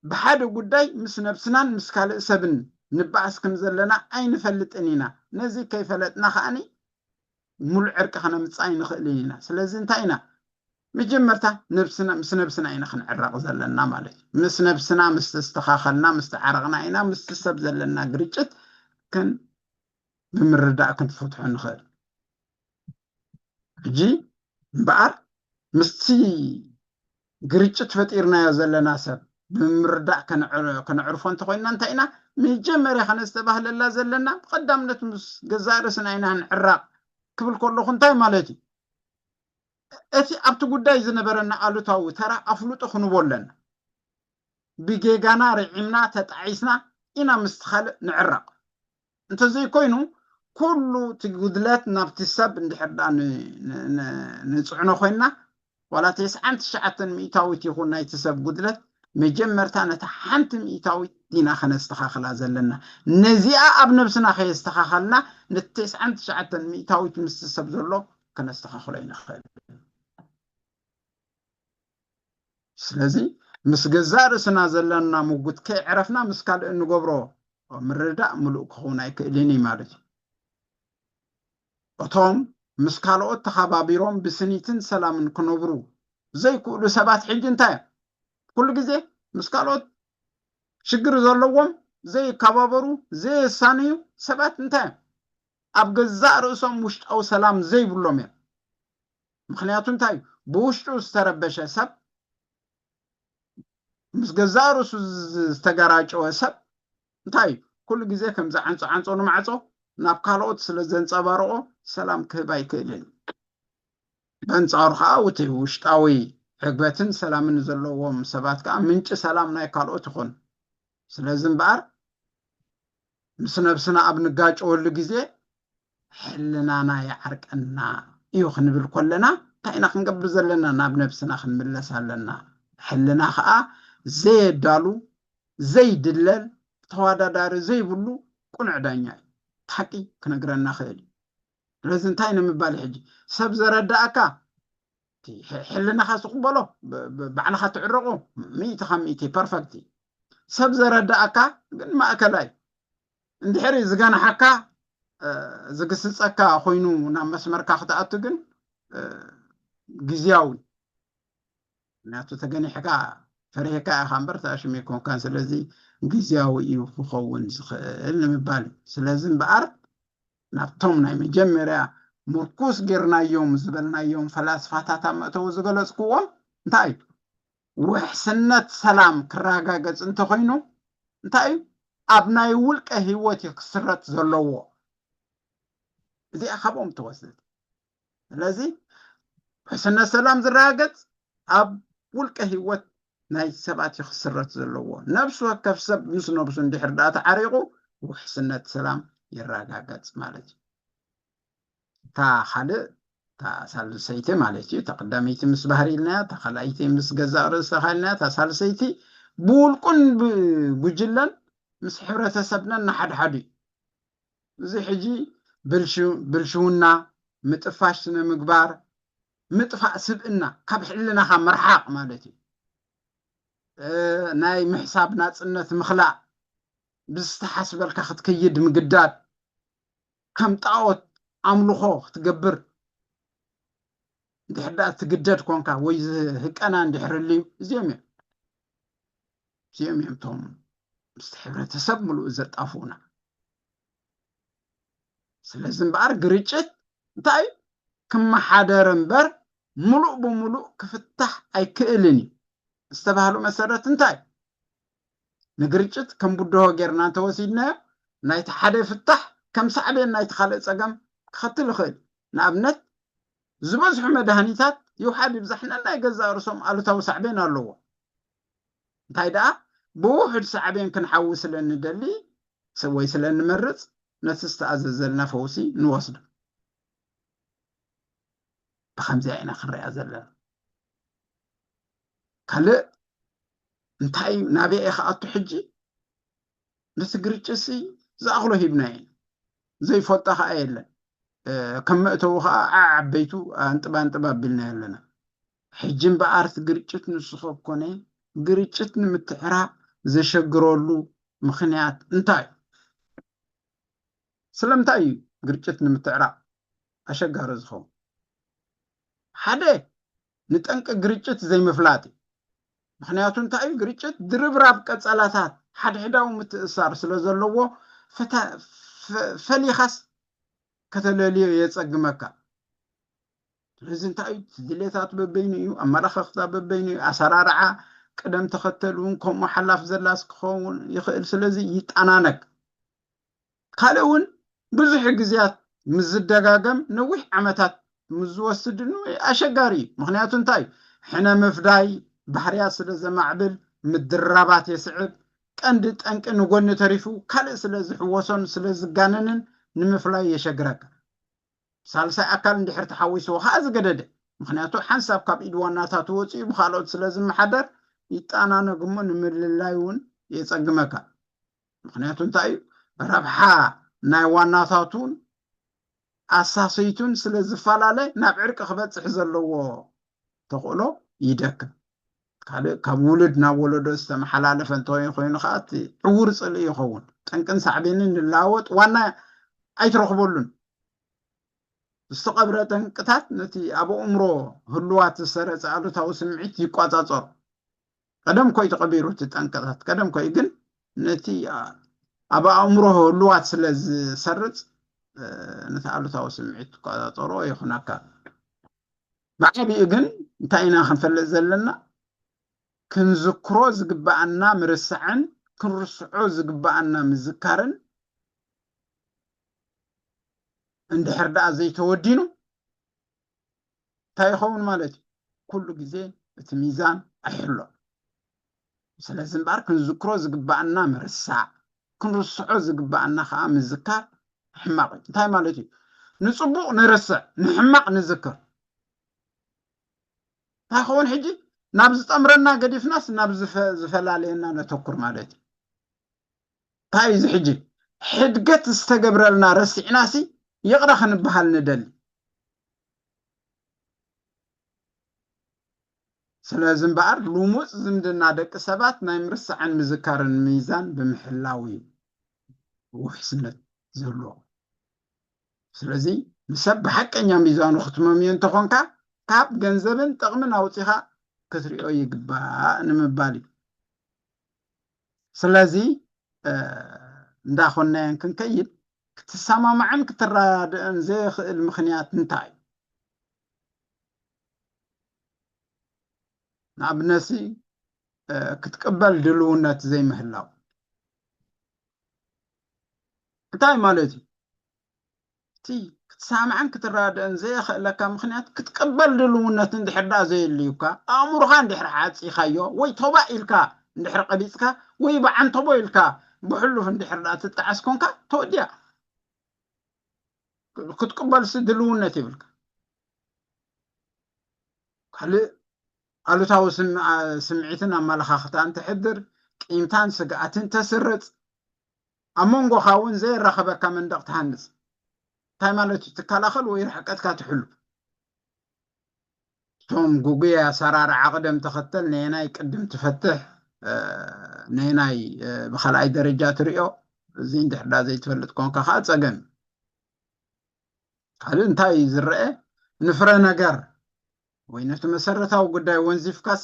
ብሓደ ጉዳይ ምስ ነብስናን ምስ ካልእ ሰብን ንበኣስ ከም ዘለና ኣይንፈልጥን ኢና። ነዚ ከይፈለጥና ከዓኒ ሙሉእ ዕርቂ ከነምጽእ ኣይንኽእልን ኢና። ስለዚ እንታይ ኢና? መጀመርታ ነብስና ምስ ነብስና ኢና ክንዕረቕ ዘለና ማለት እዩ። ምስ ነብስና ምስ ተስተኻኸልና ምስ ተዓረቕና ኢና ምስቲ ሰብ ዘለና ግርጭት ክን ብምርዳእ ክንፈትሖ ንኽእል። ሕጂ እምበኣር ምስቲ ግርጭት ፈጢርናዮ ዘለና ሰብ ብምርዳእ ከነዕርፎ እንተኮይንና እንታይ ኢና መጀመርያ ከነስተባህለላ ዘለና? ብቀዳምነት ምስ ገዛእ ርእስና ኢና ንዕራቕ ክብል ከለኹ እንታይ ማለት እዩ? እቲ ኣብቲ ጉዳይ ዝነበረና ኣሉታዊ ተራ ኣፍልጦ ክንቦ ኣለና። ብጌጋና ርዒምና ተጣዒስና ኢና ምስቲ ካልእ ንዕረቕ። እንተዘይኮይኑ ኩሉ እቲ ጉድለት ናብቲ ሰብ እንድሕር ዳ ንፅዕኖ ኮይንና ዋላ ተስዓን ትሽዓተን ሚእታዊት ይኹን ናይቲ ሰብ ጉድለት መጀመርታ ነታ ሓንቲ ሚእታዊት ኢና ከነስተኻኽላ ዘለና። ነዚኣ ኣብ ነብስና ከየስተኻኸልና ነቲ ተስዓን ትሽዓተን ሚእታዊት ምስቲ ሰብ ዘሎ ከነስተኻኽሎ ይንኽእል። ስለዚ ምስ ገዛእ ርእስና ዘለና ምጉት ከይዕረፍና ምስ ካልእ እንገብሮ ምርዳእ ምሉእ ክኸውን ኣይክእልን እዩ ማለት እዩ። እቶም ምስ ካልኦት ተኸባቢሮም ብስኒትን ሰላምን ክነብሩ ዘይክእሉ ሰባት ሕጂ እንታይ እዮም? ኩሉ ግዜ ምስ ካልኦት ሽግር ዘለዎም ዘይከባበሩ ዘየሳንዩ ሰባት እንታይ እዮም? ኣብ ገዛእ ርእሶም ውሽጣዊ ሰላም ዘይብሎም እዮም። ምክንያቱ እንታይ እዩ? ብውሽጡ ዝተረበሸ ሰብ ምስ ገዛእ ርእሱ ዝተገራጨወ ሰብ እንታይ እዩ? ኩሉ ግዜ ከምዚ ዓንጾ ዓንጾ ንማዕጾ ናብ ካልኦት ስለ ዘንጸባርቆ ሰላም ክህብ ኣይክእልን። በንጻሩ ከዓ እቲ ውሽጣዊ ዕግበትን ሰላምን ዘለዎም ሰባት ከዓ ምንጪ ሰላም ናይ ካልኦት ይኾኑ። ስለዚ እምበኣር ምስ ነብስና ኣብ ንጋጨወሉ ግዜ ሕልናና ይዓርቀና እዩ ክንብል ከለና እንታይ ኢና ክንገብር ዘለና? ናብ ነብስና ክንምለስ ኣለና። ሕልና ከዓ ዘየዳሉ ዘይድለል ተወዳዳሪ ዘይብሉ ቁኑዕ ዳኛ እዩ። ሓቂ ክነግረና ክእል እዩ። ስለዚ እንታይ ንምባል ሕጂ ሰብ ዘረዳእካ ሕልናኻ ዝቕበሎ ባዕልኻ ትዕረቑ ሚእቲ ካብ ሚእቲ ፐርፈክት እዩ። ሰብ ዘረዳእካ ግን ማእከላይ እንድሕሪ ዝገንሓካ ዝግስፀካ ኮይኑ ናብ መስመርካ ክትኣቱ ግን ግዝያዊ ምክንያቱ ተገኒሕካ ፈሪሕካ ኢኻ እምበር ተኣሽሙ ኣይኮንካን። ስለዚ ግዝያዊ እዩ ክኸውን ዝኽእል ንምባል እዩ። ስለዚ እምበኣር ናብቶም ናይ መጀመርያ ምርኩስ ጌርናዮም ዝበልናዮም ፈላስፋታት ኣብ መእተዊ ዝገለጽክዎም እንታይ እዩ? ውሕስነት ሰላም ክረጋገጽ እንተኾይኑ እንታይ እዩ? ኣብ ናይ ውልቀ ህይወት እዩ ክስረት ዘለዎ። እዚኣ ካብኦም ትወስድ። ስለዚ ውሕስነት ሰላም ዝረጋገጽ ኣብ ውልቀ ህይወት ናይ ሰባት እዩ ክስረት ዘለዎ። ነብሲ ወከፍ ሰብ ምስ ነብሱ እንድሕር ደኣ ተዓሪቑ ውሕስነት ሰላም ይረጋገጽ ማለት እዩ። እታ ካልእ እታ ሳልሰይቲ ማለት እዩ። እታ ቀዳመይቲ ምስ ባህሪ ኢልናያ፣ እታ ካልኣይቲ ምስ ገዛእ ርእስኻ ኢልናያ፣ እታ ሳልሰይቲ ብውልቁን ብጉጅለን ምስ ሕብረተሰብናን ንሓድሓዱ እዩ። እዚ ሕጂ ብልሽውና፣ ምጥፋሽ ስነ ምግባር፣ ምጥፋእ ስብእና፣ ካብ ሕልናኻ ምርሓቕ ማለት እዩ። ናይ ምሕሳብ ናጽነት ምኽላእ፣ ብዝተሓስበልካ ክትከይድ ምግዳድ፣ ከም ጣዖት ኣምልኾ ክትገብር እንድሕር ደኣ ትግደድ ኮንካ ወይ ዝህቀና እንድሕር ህልዩ እዚኦም እዮም እዚኦም እዮም እቶም ምስቲ ሕብረተሰብ ምሉእ ዘጣፍኡና። ስለዚ እምበኣር ግርጭት እንታይ ክመሓደር እምበር ምሉእ ብምሉእ ክፍታሕ ኣይክእልን እዩ ዝተባህሉ መሰረት እንታይ ንግርጭት ከም ብድሆ ጌርና እንተወሲድናዮ ናይቲ ሓደ ፍታሕ ከም ሳዕቤን ናይቲ ካልእ ጸገም ክኸትል ይኽእል። ንኣብነት ዝበዝሑ መድሃኒታት ይውሓድ ይብዛሕ ነናይ ገዛእ ርእሶም ኣሉታዊ ሳዕቤን ኣለዎ። እንታይ ደኣ ብውሑድ ሳዕቤን ክንሓዊ ስለ እንደሊ ወይ ስለ እንመርጽ ነቲ ዝተኣዘዘልና ፈውሲ ንወስዶ። ብኸምዚኣ ኢና ክንሪኣ ዘለና። ካልእ እንታይ እዩ ናበይ እየ ክኣቱ ሕጂ? ነቲ ግርጭትሲ ዝኣኽሎ ሂብናዮ ኢና። ዘይፈልጦ ኸኣ የለን። ከም መእተዊ ኸኣ ዓዓበይቱ ኣንጥብ ኣንጥብ ኣቢልናዮ ኣለና። ሕጂ እምበኣር እቲ ግርጭት ንሱ ከብ ኮነ ግርጭት ንምትዕራቕ ዘሸግረሉ ምኽንያት እንታይ እዩ? ስለምንታይ እዩ ግርጭት ንምትዕራቕ ኣሸጋሪ ዝኸውን? ሓደ ንጠንቂ ግርጭት ዘይምፍላጥ እዩ። ምኽንያቱ እንታይ እዩ? ግርጭት ድርብራብ ቀጸላታት ሓድሕዳዊ ምትእስሳር ስለ ዘለዎ ፈሊኻስ ከተለልዮ የጸግመካ። ስለዚ እንታይ እዩ ድሌታት በበይኑ እዩ፣ ኣመላኸኽታ በበይኑ እዩ፣ ኣሰራርዓ ቅደም ተኸተል እውን ከምኡ ሓላፍ ዘላስ ክኸውን ይኽእል። ስለዚ ይጠናነቅ። ካልእ እውን ብዙሕ ግዜያት ምስ ዝደጋገም ነዊሕ ዓመታት ምስ ዝወስድ ኣሸጋሪ እዩ። ምኽንያቱ እንታይ እዩ? ሕነ ምፍዳይ ባህርያት ስለ ዘማዕብል ምድራባት የስዕብ። ቀንዲ ጠንቂ ንጎኒ ተሪፉ ካልእ ስለ ዝሕወሶን ስለ ዝጋነንን ንምፍላይ የሸግረካ። ሳልሳይ ኣካል እንድሕር ተሓዊስዎ ከዓ ዝገደደ። ምኽንያቱ ሓንሳብ ካብ ኢድ ዋናታቱ ወፂኡ ብካልኦት ስለ ዝመሓደር ይጠናነግ እሞ ንምልላይ እውን የፀግመካ። ምኽንያቱ እንታይ እዩ? ረብሓ ናይ ዋናታቱን ኣሳሰይቱን ስለ ዝፈላለ ናብ ዕርቂ ክበፅሕ ዘለዎ ተኽእሎ ይደክም። ካልእ ካብ ውሉድ ናብ ወለዶ ዝተመሓላለፈ እንተኮይኑ ኮይኑ ከዓ እቲ ዕውር ፅልኢ ይኸውን። ጠንቅን ሳዕቤንን ንለዋወጥ ዋና ኣይትረኽበሉን። ዝተቐብረ ጠንቅታት ነቲ ኣብ ኣእምሮ ህሉዋት ዝሰረፀ ኣሉታዊ ስምዒት ይቋፃፀሩ። ቀደም ኮይ ተቐቢሩ እቲ ጠንቅታት ቀደም ኮይ ግን ነቲ ኣብ ኣእምሮ ህሉዋት ስለ ዝሰርፅ ነቲ ኣሉታዊ ስምዒት ትቆፃፀሮ ይኹነካ። ብዓቢኡ ግን እንታይ ኢና ክንፈልጥ ዘለና? ክንዝክሮ ዝግበኣና ምርሳዕን ክንርስዖ ዝግበኣና ምዝካርን እንድሕር ደኣ ዘይተወዲኑ እንታይ ይኸውን ማለት እዩ? ኩሉ ግዜ እቲ ሚዛን ኣይሕሎ። ስለዚ እምበኣር ክንዝክሮ ዝግበኣና ምርሳዕ፣ ክንርስዖ ዝግበኣና ከዓ ምዝካር ሕማቕ እዩ። እንታይ ማለት እዩ? ንፅቡቕ ንርስዕ፣ ንሕማቕ ንዝክር። እንታይ ክኸውን ሕጂ? ናብ ዝጠምረና ገዲፍናስ ናብ ዝፈላለየና ነተኩር ማለት እዩ። እንታይ እዩ እዚ ሕጂ? ሕድገት ዝተገብረልና ረሲዕናሲ ይቕረ ክንበሃል ንደሊ። ስለዚ እምበኣር ልሙፅ ዝምድና ደቂ ሰባት ናይ ምርሳዕን ምዝካርን ሚዛን ብምሕላው እዩ ውሕስነት ዘለዎ። ስለዚ ንሰብ ብሓቀኛ ሚዛኑ ክትመምዮ እንተኾንካ ካብ ገንዘብን ጥቕምን ኣውፂኻ ክትሪኦ ይግባእ ንምባል እዩ። ስለዚ እንዳኾናየን ክንከይድ ክትሰማማዕን ክትረዳዳእን ዘይኽእል ምኽንያት እንታይ እዩ? ንኣብነትሲ ክትቅበል ድልውነት ዘይምህላው እንታይ ማለት እዩ? እቲ ክትሰማማዕን ክትረዳዳእን ዘየኽእለካ ምኽንያት ክትቅበል ድልውነት እንድሕር ደኣ ዘየልዩካ፣ ኣእምሮኻ እንድሕር ሓጺኻዮ ወይ ቶባ ኢልካ እንድሕር ቀቢጽካ ወይ ብዓንተቦ ኢልካ ብሕሉፍ እንድሕር ደኣ ትጠዓስ ኮንካ ተወዲኣ። ክትቅበልሲ ድልውነት የብልካ። ካልእ ኣሉታዊ ስምዒትን ኣመለኻኽታን ተሕድር፣ ቂምታን ስግኣትን ተስርጽ፣ ኣብ መንጎኻ እውን ዘየራኸበካ መንደቕ ትሃንጽ። እንታይ ማለት እዩ? ትከላኸል ወይ ርሕቀትካ ትሕሉ። እቶም ጉጉይ ኣሰራርዓ ቅደም ተኸተል ነየናይ ቅድም ትፈትሕ፣ ነየናይ ብኻልኣይ ደረጃ ትሪኦ፣ እዚ እንድሕዳ ዘይትፈልጥ ኮንካ ከዓ ጸገም። ካልእ እንታይ እዩ ዝረአ? ንፍረ ነገር ወይ ነቲ መሰረታዊ ጉዳይ ወንዚፍካሲ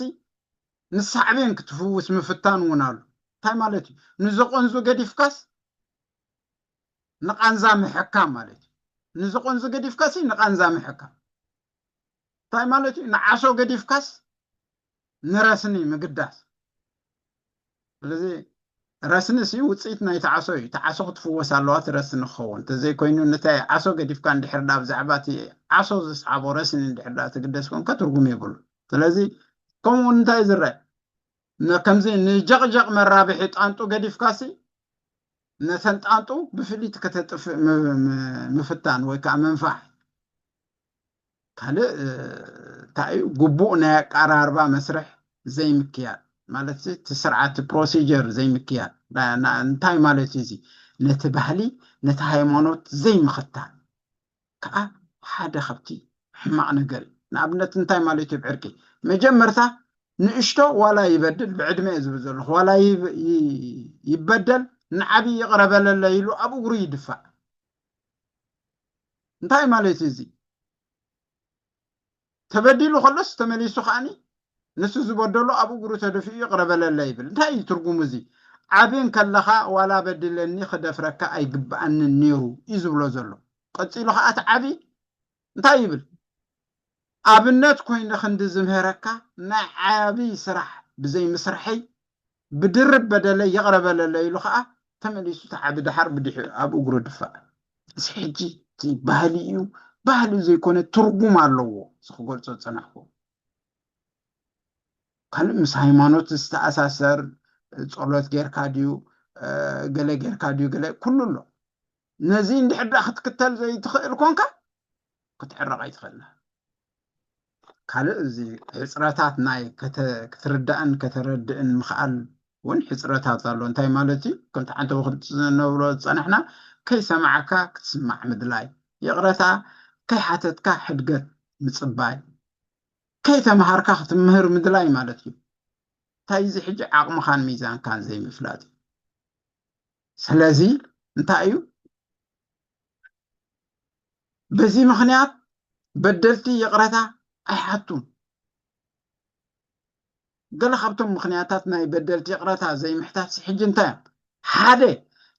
ንሳዕቤን ክትፍውስ ምፍታን እውን ኣሎ። እንታይ ማለት እዩ? ንዘቆንዙ ገዲፍካስ ንቃንዛ ምሕካም ማለት እዩ። ንዘቆንዙ ገዲፍካሲ ንቃንዛ ምሕካም እንታይ ማለት እዩ? ንዓሶ ገዲፍካስ ንረስኒ ምግዳስ። ስለዚ ረስኒ ሲ ውፅኢት ናይ ተዓሶ እዩ። ተዓሶ ክትፍወስ ኣለዋ፣ ትረስኒ ክኸውን። እንተዘይኮይኑ ነቲ ዓሶ ገዲፍካ እንድሕር ዳ ብዛዕባ እቲ ዓሶ ዝስዓቦ ረስኒ እንድሕር ዳ ትግደስ ኮንካ ትርጉም የብሉ። ስለዚ ከምኡ እንታይ ዝረአ? ከምዚ ንጀቕጀቕ መራብሒ ጣንጡ ገዲፍካሲ ነተን ጣንጡ ብፍሊት ከተጥፍእ ምፍታን ወይ ከዓ ምንፋሕ። ካልእ እንታይ እዩ? ግቡእ ናይ ኣቀራርባ መስርሕ ዘይምክያድ ማለት እቲ ስርዓት ፕሮሲጀር ዘይምክያድ እንታይ ማለት እዩ? እዚ ነቲ ባህሊ ነቲ ሃይማኖት ዘይምኽታል ከዓ ሓደ ካብቲ ሕማቕ ነገር እዩ። ንኣብነት እንታይ ማለት እዩ? ብዕርቂ መጀመርታ ንእሽቶ ዋላ ይበድል ብዕድመ እየ ዝብል ዘለኹ ዋላ ይበደል ንዓብዪ ይቕረበለለ ኢሉ ኣብ እግሩ ይድፋእ። እንታይ ማለት እዩ እዚ? ተበዲሉ ከሎስ ተመሊሱ ከዓኒ ንሱ ዝበደሎ ኣብ እግሩ ተደፊኡ ይቕረበለለ ይብል። እንታይ እዩ ትርጉሙ እዚ? ዓቢ እንከለኻ ዋላ በድለኒ ክደፍረካ ኣይግብኣንን ነይሩ እዩ ዝብሎ ዘሎ። ቀጺሉ ከኣ እቲ ዓቢ እንታይ ይብል? ኣብነት ኮይነ ክንዲ ዝምህረካ ናይ ዓቢ ስራሕ ብዘይ ምስርሐይ ብድርብ በደለይ ይቕረ በለለይ ኢሉ ከኣ ተመሊሱ እቲ ዓቢ ደሓር ብድሕሪኡ ኣብ እግሩ ድፋእ። እዚ ሕጂ እቲ ባህሊ እዩ፣ ባህሊ ዘይኮነ ትርጉም ኣለዎ እዚ ክገልጾ ዝጸናሕኩ። ካልእ ምስ ሃይማኖት ዝተኣሳሰር ጸሎት ጌርካ ድዩ ገለ ጌርካ ድዩ ገለ ኩሉ ኣሎ። ነዚ እንድሕር ደኣ ክትክተል ዘይትኽእል ኮንካ ክትዕረቕ ኣይትኽእልን። ካልእ እዚ ሕፅረታት ናይ ክትርዳእን ከተረድእን ምኽኣል እውን ሕፅረታት ኣሎ። እንታይ ማለት እዩ? ከምቲ ሓንቲ ወክልቲ ዝነብሮ ዝፀናሕና ከይሰማዕካ ክትስማዕ ምድላይ፣ ይቕረታ ከይሓተትካ ሕድገት ምፅባይ፣ ከይተምሃርካ ክትምህር ምድላይ ማለት እዩ። እንታይ እዚ ሕጂ ዓቕምኻን ሚዛንካን ዘይምፍላጥ እዩ። ስለዚ እንታይ እዩ በዚ ምኽንያት በደልቲ ይቕረታ ኣይሓቱን። ገለ ካብቶም ምኽንያታት ናይ በደልቲ ይቕረታ ዘይምሕታት ሕጂ እንታይ እዮም? ሓደ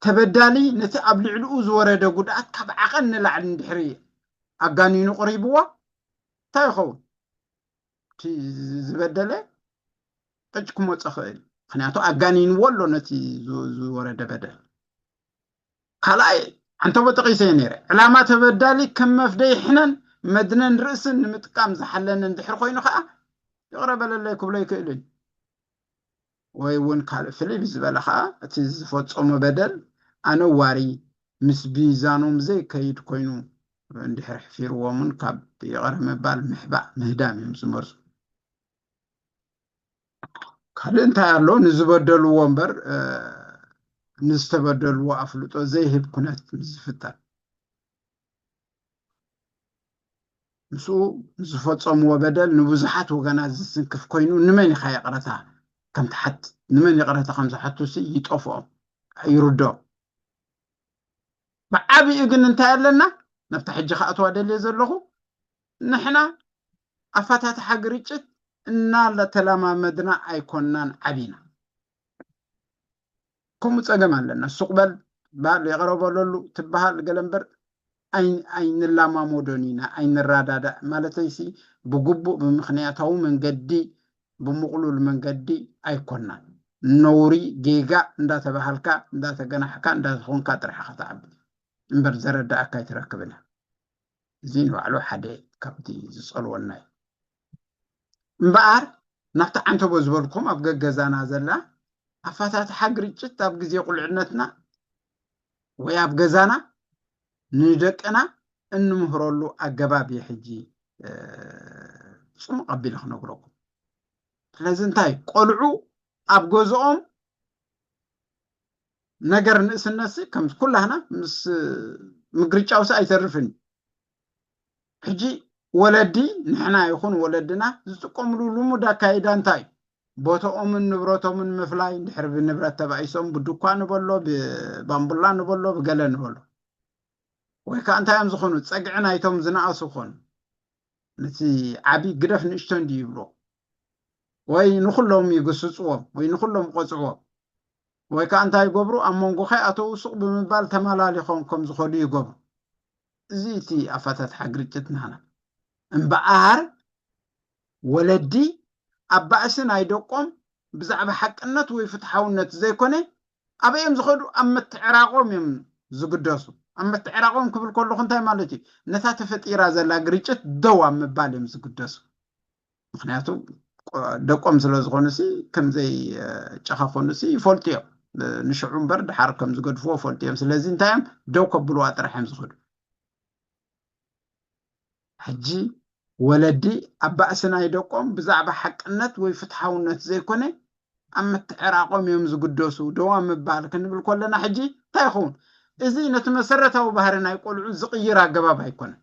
ተበዳሊ ነቲ ኣብ ልዕሊኡ ዝወረደ ጉድኣት ካብ ዓቐን ንላዕሊ እንድሕሪ ኣጋኒኑ ቅሪብዎ እንታይ ይኸውን? እቲ ዝበደለ ቀጭ ክመፀ ክእል ምክንያቱ ኣጋኒንዎ ኣሎ ነቲ ዝወረደ በደል። ካልኣይ ዓንተቦ ጠቂሰ ነይረ ዕላማ ተበዳሊ ከም መፍደይ ሕነን መድነን ርእስን ንምጥቃም ዝሓለነ እንድሕር ኮይኑ ከዓ ይቕረ በለለይ ክብሎ ይክእል እዩ። ወይ እውን ካልእ ፍልይ ብዝበለ ከዓ እቲ ዝፈፀሞ በደል ኣነዋሪ ምስ ቢዛኖም ዘይከይድ ኮይኑ እንድሕር ሕፊርዎምን ካብ ይቕረ ምባል ምሕባእ ምህዳም እዮም ዝመርፁ። ካልእ እንታይ ኣሎ ንዝበደልዎ እምበር ንዝተበደልዎ ኣፍልጦ ዘይህብ ኩነት ዝፍጠር ምስኡ ዝፈፀምዎ በደል ንብዙሓት ወገናት ዝስንክፍ ኮይኑ ንመን ኢኻ ይቕረታ ከምትሓት ንመን ይቕረታ ከምዝሓቱ ሲ ይጠፍኦም ይርዶ። ብዓብኡ ግን እንታይ ኣለና ናብታ ሕጂ ክኣትዋ ደልየ ዘለኹ ንሕና ኣፋታትሓ ግርጭት እናተለማመድና ኣይኮናን ዓቢና። ከምኡ ጸገም ኣለና። ሱቕ በል፣ በል ይቕረ በለሉ ትበሃል ገለ እምበር ኣይ-፣ ኣይንለማመዶን ኢና፣ ኣይንረዳዳእ ማለተይሲ ብግቡእ ብምኽንያታዊ መንገዲ፣ ብምቕሉል መንገዲ ኣይኮናን። ነውሪ፣ ጌጋ እንዳተባሃልካ፣ እንዳተገናሕካ፣ እንዳዝኾንካ ጥራሕ ኢኻ ትዓቢ እምበር ዘረዳኣካ ኣይትረክብን። እዚ ንባዕሉ ሓደ ካብቲ ዝጸልወና እዩ። እምበኣር ናብቲ ዓንተቦ ዝበልኩም ኣብ ገገዛና ዘላ ኣፋታትሓ ግርጭት ኣብ ግዜ ቁልዕነትና ወይ ኣብ ገዛና ንደቅና እንምህረሉ ኣገባብ እየ ሕጂ፣ እ፣ ጽሙቕ ኣቢለ ክነግረኩም። ስለዚ እንታይ ቆልዑ ኣብ ገዝኦም ነገር ንእስነትሲ ከም ኩላህና ምስ ምግርጫውሲ ኣይተርፍን እዩ። ሕጂ ወለዲ ንሕና ይኹን ወለድና ዝጥቀምሉ ልሙድ ኣካይዳ እንታይ እዩ? ቦታኦምን ንብረቶምን ምፍላይ፣ እንድሕር ብንብረት ተባኢሶም ብዱኳ ንበሎ፣ ብባምቡላ ንበሎ፣ ብገለ ንበሎ። ወይ ከዓ እንታይ እዮም ዝኾኑ? ጸግዒ ናይቶም ዝነኣሱ ኾኑ። ነቲ ዓቢ ግደፍ ንእሽቶ እንዲ ይብሎ። ወይ ንኹሎም ይግስጽዎም፣ ወይ ንኹሎም ቆጽዕዎም። ወይ ከዓ እንታይ ይገብሩ? ኣብ መንጎ ከይኣተዉ ሱቕ ብምባል ተመላሊኾም ከም ዝኸዱ ይገብሩ። እዚ እቲ ኣፋታትሓ ግርጭት ናህና። እምበኣር ወለዲ ኣብ ባእሲ ናይ ደቆም ብዛዕባ ሓቅነት ወይ ፍትሓውነት ዘይኮነ፣ ኣበይ እዮም ዝኸዱ? ኣብ ምትዕራቖም እዮም ዝግደሱ። ኣብ ምትዕራቖም ክብል ከለኹ እንታይ ማለት እዩ? ነታ ተፈጢራ ዘላ ግርጭት ደው ኣብ ምባል እዮም ዝግደሱ። ምኽንያቱ ቆ-፣ ደቆም ስለ ዝኾኑሲ፣ ከምዘይ፣ እ፣ ጨኻኾኑሲ ይፈልጡ እዮም። እ፣ ንሽዑ እምበር ድሓር ከም ዝገድፍዎ ይፈልጡ እዮም። ስለዚ እንታይ እዮም? ደው ከብልዋ ጥራሕ እዮም ዝኸዱ። ሕጂ ወለዲ ኣብ ባእሲ ናይ ደቆም ብዛዕባ ሓቅነት ወይ ፍትሓውነት ዘይኮነ፣ ኣብ ምትዕራቖም እዮም ዝግደሱ። ደው ኣብ ምባል ክንብል ከለና ሕጂ እንታይ ይኸውን? እዚ ነቲ መሰረታዊ ባህሪ ናይ ቆልዑ ዝቕይር ኣገባብ ኣይኮነን።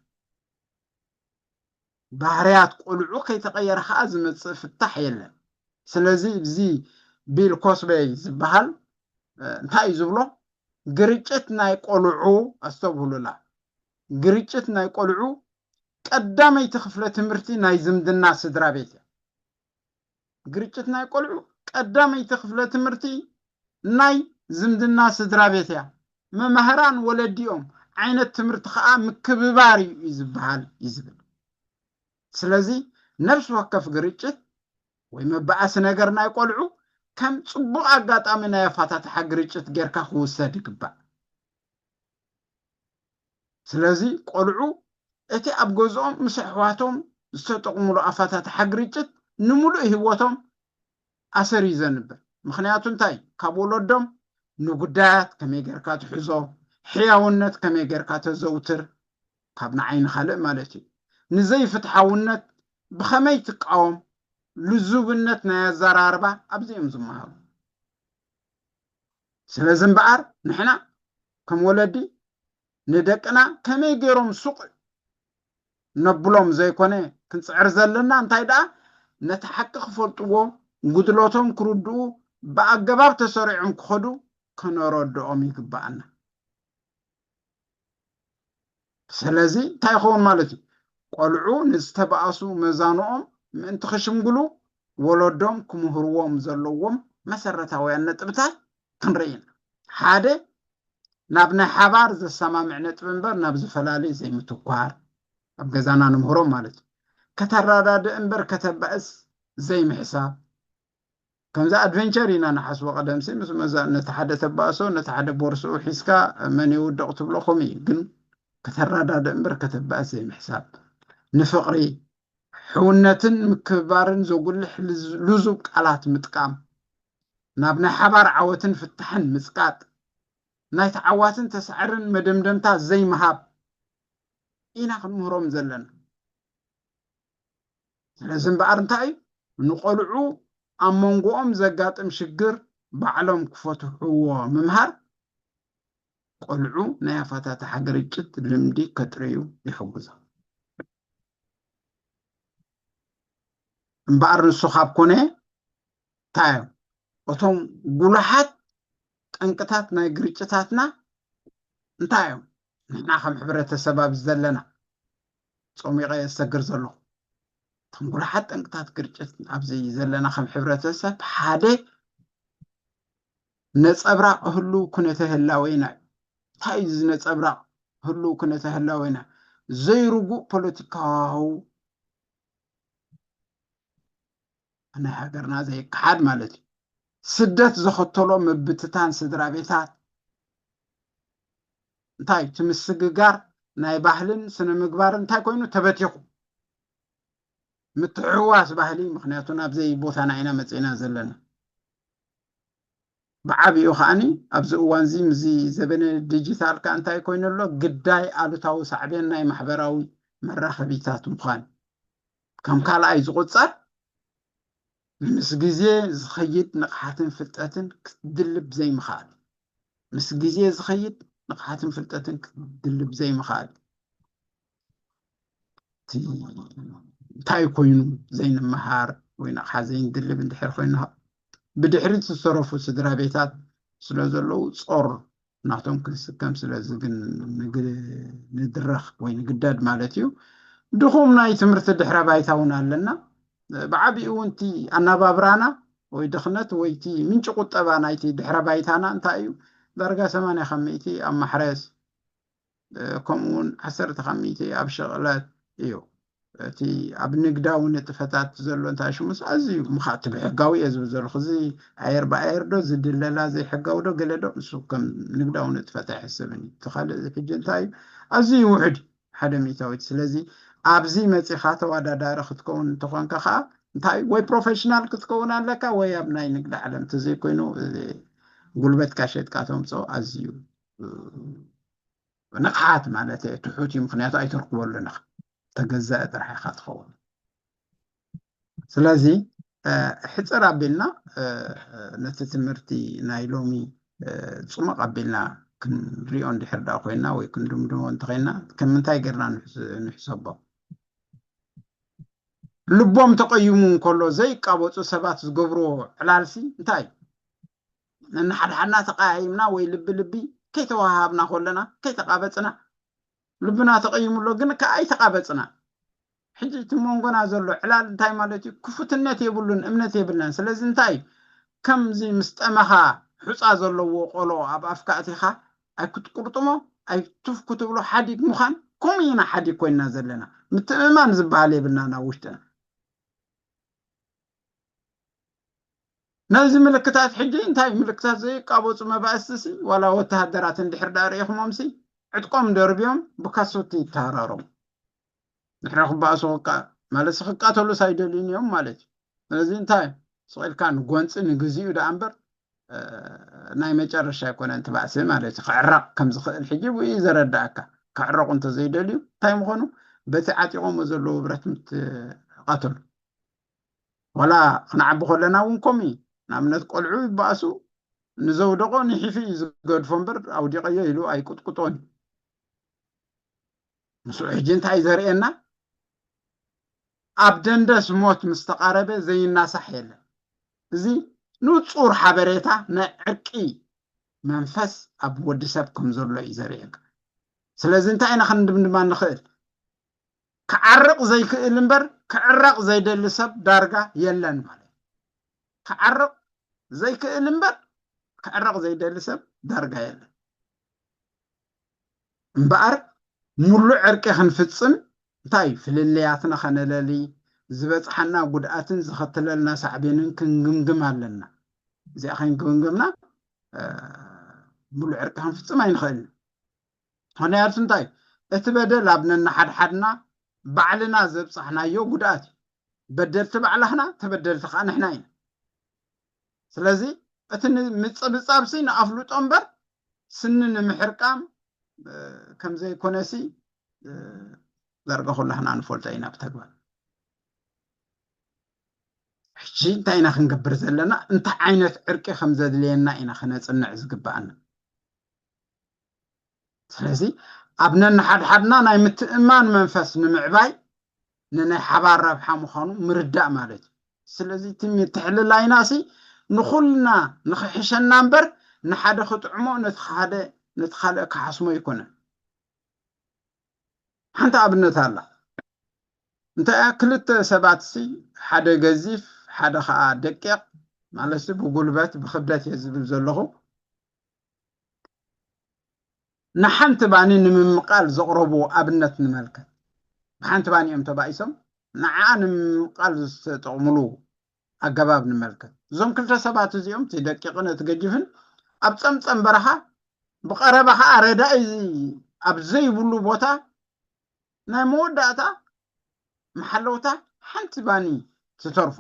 ባህርያት ቆልዑ ከይተቐየረ ኸኣ ዝመጽእ ፍታሕ የለን። ስለዚ እዚ ቢል ኮስበይ ዝበሃል፣ እ፣ እንታይ እዩ ዝብሎ? ግርጭት ናይ ቆልዑ፣ ኣስተብህሉላ፣ ግርጭት ናይ ቆልዑ ቀዳመይቲ ክፍለ ትምህርቲ ናይ ዝምድና ስድራ ቤት እያ። ግርጭት ናይ ቆልዑ ቀዳመይቲ ክፍለ ትምህርቲ ናይ ዝምድና ስድራ ቤት እያ። መማህራን ወለዲኦም ዓይነት ትምህርቲ ኸኣ ምክብባር እዩ ዝበሃል እዩ ዝብል። ስለዚ ነፍሲ ወከፍ ግርጭት ወይ መባኣሲ ነገር ናይ ቆልዑ ከም ጽቡቕ ኣጋጣሚ ናይ ኣፋታትሓ ግርጭት ጌርካ ክውሰድ ይግባእ። ስለዚ ቆልዑ እቲ ኣብ ገዝኦም ምስ ኣሕዋቶም ዝተጠቕሙሉ ኣፋታትሓ ግርጭት ንምሉእ ህይወቶም ኣሰር እዩ ዘንብር። ምኽንያቱ እንታይ? ካብ ወለዶም ንጉዳያት ከመይ ጌርካ ትሕዞ፣ ሕያውነት ከመይ ጌርካ ተዘውትር፣ ካብ ንዓይ ንኻልእ ማለት እዩ፣ ንዘይፍትሓውነት ብኸመይ ትቃወም፣ ልዙብነት ናይ ኣዘራርባ ኣብዚ እዮም ዝመሃሩ። ስለዚ እምበኣር ንሕና ከም ወለዲ ንደቅና ከመይ ገይሮም ሱቕ ነብሎም ዘይኮነ ክንጽዕር ዘለና፣ እንታይ ደኣ ነቲ ሓቂ ክፈልጥዎ፣ ጉድለቶም ክርድኡ፣ ብኣገባብ ተሰሪዖም ክኸዱ ከነረድኦም ይግብኣና። ስለዚ እንታይ ይኸውን ማለት እዩ? ቆልዑ ንዝተባኣሱ መዛንኦም ምእንቲ ክሽምግሉ ወለዶም ክምህርዎም ዘለዎም መሰረታውያን ነጥብታት ክንርኢ ኢና። ሓደ፣ ናብ ናይ ሓባር ዘሰማምዕ ነጥቢ እምበር ናብ ዝፈላለዩ ዘይምትኳር፣ ኣብ ገዛና ንምህሮም ማለት እዩ። ከተረዳድእ እምበር ከተባእስ ዘይምሕሳብ። ከምዚ ኣድቨንቸር ኢና ንሓስቦ። ቀደምሲ ምስ መዛ-፣ ነቲ ሓደ ተባእሶ፣ ነቲ ሓደ ቦርስኡ ሒዝካ መን ይውድቕ ትብሎ ከምኡ እዩ። ግን ከተረዳድእ እምበር ከተባእስ ዘይምሕሳብ። ንፍቕሪ፣ ሕውነትን ምክብባርን ዘጉልሕ ልዝ-፣ ልዙብ ቃላት ምጥቃም፣ ናብ ናይ ሓባር ዓወትን ፍታሕን ምጽቃጥ፣ ናይ ተዓዋትን ተሳዕርን መደምደምታ ዘይምሃብ ኢና ክንምህሮም ዘለና። ስለዚ እምበኣር እንታይ እዩ? ንቆልዑ ኣብ መንጎኦም ዘጋጥም ሽግር ባዕሎም ክፈትሕዎ ምምሃር፣ ቆልዑ ናይ ኣፋታትሓ ግርጭት ልምዲ ከጥርዩ ይሕግዞም። እምበኣር ንሱ ካብ ኮነ እንታይ እዮም? እቶም ጉሉሓት ጠንቅታት ናይ ግርጭታትና እንታይ እዮም? ንሕና ከም ሕብረተሰብ ኣብዚ ዘለና ጸሚቐ እየ ዝሰግር ዘለኹ። እቶም ጉልሓት ጠንቅታት ግርጭት ኣብዚ ዘለና ከም ሕብረተሰብ ሓደ ነጸብራቕ ህሉው ኩነተ ህላዌና እዩ። እንታይ እዩ እዚ ነጸብራቕ ህሉው ኩነተ ህላዌና? ዘይርጉእ ፖለቲካዊ ናይ ሃገርና ዘይከሓድ ማለት እዩ። ስደት ዘኸተሎ ምብትታን ስድራ ቤታት እንታይ እቲ ምስግጋር ናይ ባህልን ስነ ምግባርን እንታይ ኮይኑ ተበቲኹ። ምትሕዋስ ባህሊ፣ ምክንያቱ ናብ ዘይቦታና ኢና መፂእና ዘለና። ብዓቢኡ ከዓኒ ኣብዚ እዋን እዚ ምስዚ ዘበነ ዲጂታል ከ እንታይ ኮይኑ ኣሎ? ግዳይ ኣሉታዊ ሳዕቤን ናይ ማሕበራዊ መራኸቢታት ምዃን ከም ካልኣይ ዝቑጸር፣ ምስ ግዜ ዝኸይድ ንቕሓትን ፍልጠትን ክትድልብ ዘይምኽኣል። ምስ ግዜ ዝኸይድ ንቕሓትን ፍልጠትን ክትድልብ ዘይምኽኣል። እቲ እንታይ ኮይኑ ዘይንመሃር ወይ ንቕሓት ዘይንድልብ እንድሕር ኮይኑ፣ ብድሕሪት ዝተረፉ ስድራ ቤታት ስለ ዘለዉ ጾር ናቶም ክንስከም ስለ ዝግን ንግ-፣ ንድረኽ ወይ ንግደድ ማለት እዩ። ድኹም ናይ ትምህርቲ ድሕረ ባይታ እውን ኣለና። ብዓቢኡ እውን እቲ ኣነባብራና ወይ ድኽነት ወይ እቲ ምንጪ ቁጠባ ናይቲ ድሕረ ባይታና እንታይ እዩ? ዳርጋ ሰማንያ ካብ ሚእቲ ኣብ ማሕረስ፣ እ፣ ከምኡ እውን ዓሰርተ ካብ ሚእቲ ኣብ ሸቕለት እዩ። እቲ ኣብ ንግዳዊ ንጥፈታት ዘሎ እንታይ ሽሙስ ኣዝዩ ምኻእቲ ብሕጋዊ እየ ዝብል ዘለኹ። እዚ ኣየር ብኣየር ዶ ዝድለላ ዘይሕጋዊ ዶ ገለ ዶ ንሱ ከም ንግዳዊ ንጥፈት ኣይሕሰብን እዩ። እቲ ካልእ ሕጂ እንታይ እዩ? ኣዝዩ ውሑድ እዩ፣ ሓደ ሚእታዊት። ስለዚ ኣብዚ መጺኻ ተወዳዳሪ ክትከውን እንተኾንካ ኸዓ እንታይ ወይ ፕሮፌሽናል ክትከውን ኣለካ ወይ ኣብ ናይ ንግዲ ዓለም እንተዘይኮይኑ፣ እ፣ ጉልበትካ ሸጥካ ተምፅኦ ኣዝዩ፣ እ፣ ንቕሓት ማለት እየ ትሑት እዩ፣ ምክንያቱ ኣይተርክበሉን ኢኻ፣ ተገዛኢ ጥራሕ ኢኻ ትኸውን። ስለዚ፣ እ፣ ሕፅር ኣቢልና፣ እ፣ ነቲ ትምህርቲ ናይ ሎሚ፣ እ፣ ፅሙቕ ኣቢልና ክንሪኦ እንድሕር ደኣ ኮይና ወይ ክንድምድሞ እንተኾይና፣ ከም ምንታይ ጌርና ንሕስ-፣ ንሕሰቦ? ልቦም ተቐይሙ እንከሎ ዘይቃበጹ ሰባት ዝገብርዎ ዕላልሲ እንታይ እዩ? ነንሓድሓድና ተቐያይምና ወይ ልቢ ልቢ ከይተወሃሃብና ከለና፣ ከይተቃበጽና፣ ልብና ተቐይሙ ኣሎ ግን ከኣ ኣይተቃበጽና። ሕጂ እቲ መንጎና ዘሎ ዕላል እንታይ ማለት እዩ? ክፉትነት የብሉን፣ እምነት የብልናን። ስለዚ እንታይ እዩ? ከምዚ ምስ ጠመኻ ሑጻ ዘለዎ ቆሎ ኣብ ኣፍካ ኣቲኻ ኣይክትቁርጥሞ፣ ኣይትፍ ክትብሎ፣ ሓዲግ ምዃን፣ ከምኡ ኢና ሓዲግ ኮይንና ዘለና። ምትእምማን ዝበሃል የብልናን ኣብ ውሽጥና። ነዚ ምልክታት ሕጂ እንታይ ምልክታት ዘይቃበጹ መባእስቲ ሲ፣ ዋላ ወተሃደራት እንድሕር ደኣ ርኢኹሞም ሲ፣ ዕጥቆም ደርብዮም ብካሶት ይተሃራረሙ። ድሕሪ ክባእሱ ክቃ-፣ ማለት ክቃተሉስ ኣይደልዩን እዮም ማለት እዩ። ስለዚ እንታይ ስቕ ኢልካ ንጎንፂ ንግዚኡ ደኣ እምበር፣ እ፣ ናይ መጨረሻ ኣይኮነን እቲ ባእሲ ማለት እዩ። ክዕረቕ ከም ዝኽእል ሕጂ ብኡ እዩ ዘረዳእካ። ክዕረቑ እንተዘይደልዩ እንታይ ምኾኑ? በቲ ዓጢቖሞ ዘለዉ ብረት ምትቐተሉ። ዋላ ክንዓቢ ከለና እውን ከምኡ እዩ። ንኣብነት ቆልዑ ይባእሱ፣ ንዘውደቖ ንሒፊ እዩ ዝገድፎ እምበር ኣውዲቐዮ ኢሉ ኣይቁጥቁጦን እዩ። ምስኡ ሕጂ እንታይ እዩ ዘርእየና? ኣብ ደንደስ ሞት ምስ ተቓረበ ዘይናሳሕ የለን። እዚ ንጹር ሓበሬታ ናይ ዕርቂ መንፈስ ኣብ ወዲ ሰብ ከም ዘሎ እዩ ዘርእየካ። ስለዚ እንታይ ኢና ክንድምድማ ንኽእል? ክዓርቕ ዘይክእል እምበር ክዕረቕ ዘይደሊ ሰብ ዳርጋ የለን ማለት እዩ። ክዓርቕ ዘይክእል እምበር ክዕረቕ ዘይደሊ ሰብ ዳርጋ የለን። እምበኣር ሙሉእ ዕርቂ ክንፍጽም እንታይ እዩ? ፍልልያትና ከነለሊ፣ ዝበጽሓና ጉድኣትን ዘኸትለልና ሳዕቤንን ክንግምግም ኣለና። እዚኣ ከይንግምግምና፣ እ፣ ሙሉእ ዕርቂ ክንፍጽም ኣይንኽእልን። ምኽንያቱ እንታይ? እቲ በደል ኣብ ነንሓድሓድና ባዕልና ዘብጻሕናዮ ጉድኣት እዩ። በደልቲ ባዕላህና፣ ተበደልቲ ከኣ ንሕና ኢና። ስለዚ እቲ ን-፣ ምጽብጻብሲ ንኣፍልጦ እምበር ስኒ ንምሕርቃም፣ እ፣ ከም ዘይኮነሲ፣ እ፣ ዳርጋ ኩላህና ንፈልጦ ኢና ብተግባር። ሕጂ እንታይ ኢና ክንገብር ዘለና? እንታይ ዓይነት ዕርቂ ከም ዘድልየና ኢና ክነጽንዕ ዝግብኣና። ስለዚ ኣብ ነንሓድሓድና ናይ ምትእምማን መንፈስ ንምዕባይ ንናይ ሓባር ረብሓ ምዃኑ ምርዳእ ማለት እዩ። ስለዚ እቲ ምትሕልላይና ሲ ንኹልና ንኽሕሸና እምበር ንሓደ ክጥዕሞ ነቲ ሓደ ነቲ ካልእ ክሓስሞ ኣይኮነን። ሓንቲ ኣብነት ኣላ። እንታይ እያ? ክልተ ሰባት ሲ፣ ሓደ ገዚፍ ሓደ ከዓ ደቂቕ ማለት ሲ፣ ብጉልበት ብክብደት እየ ዝብል ዘለኹ። ንሓንቲ ባኒ ንምምቃል ዘቕረብዎ ኣብነት ንመልከት። ብሓንቲ ባኒ እዮም ተባኢሶም፣ ንዓኣ ንምምቃል ዝተጠቕምሉ ኣገባብ ንመልከት። እዞም ክልተ ሰባት እዚኦም፣ እቲ ደቂቕን እቲ ገጅፍን፣ ኣብ ጸምጸም በረኻ ብቐረባ ኸዓ ረዳኢ ኣብ ዘይብሉ ቦታ ናይ መወዳእታ መሓለውታ ሓንቲ ባኒ ትተርፎ።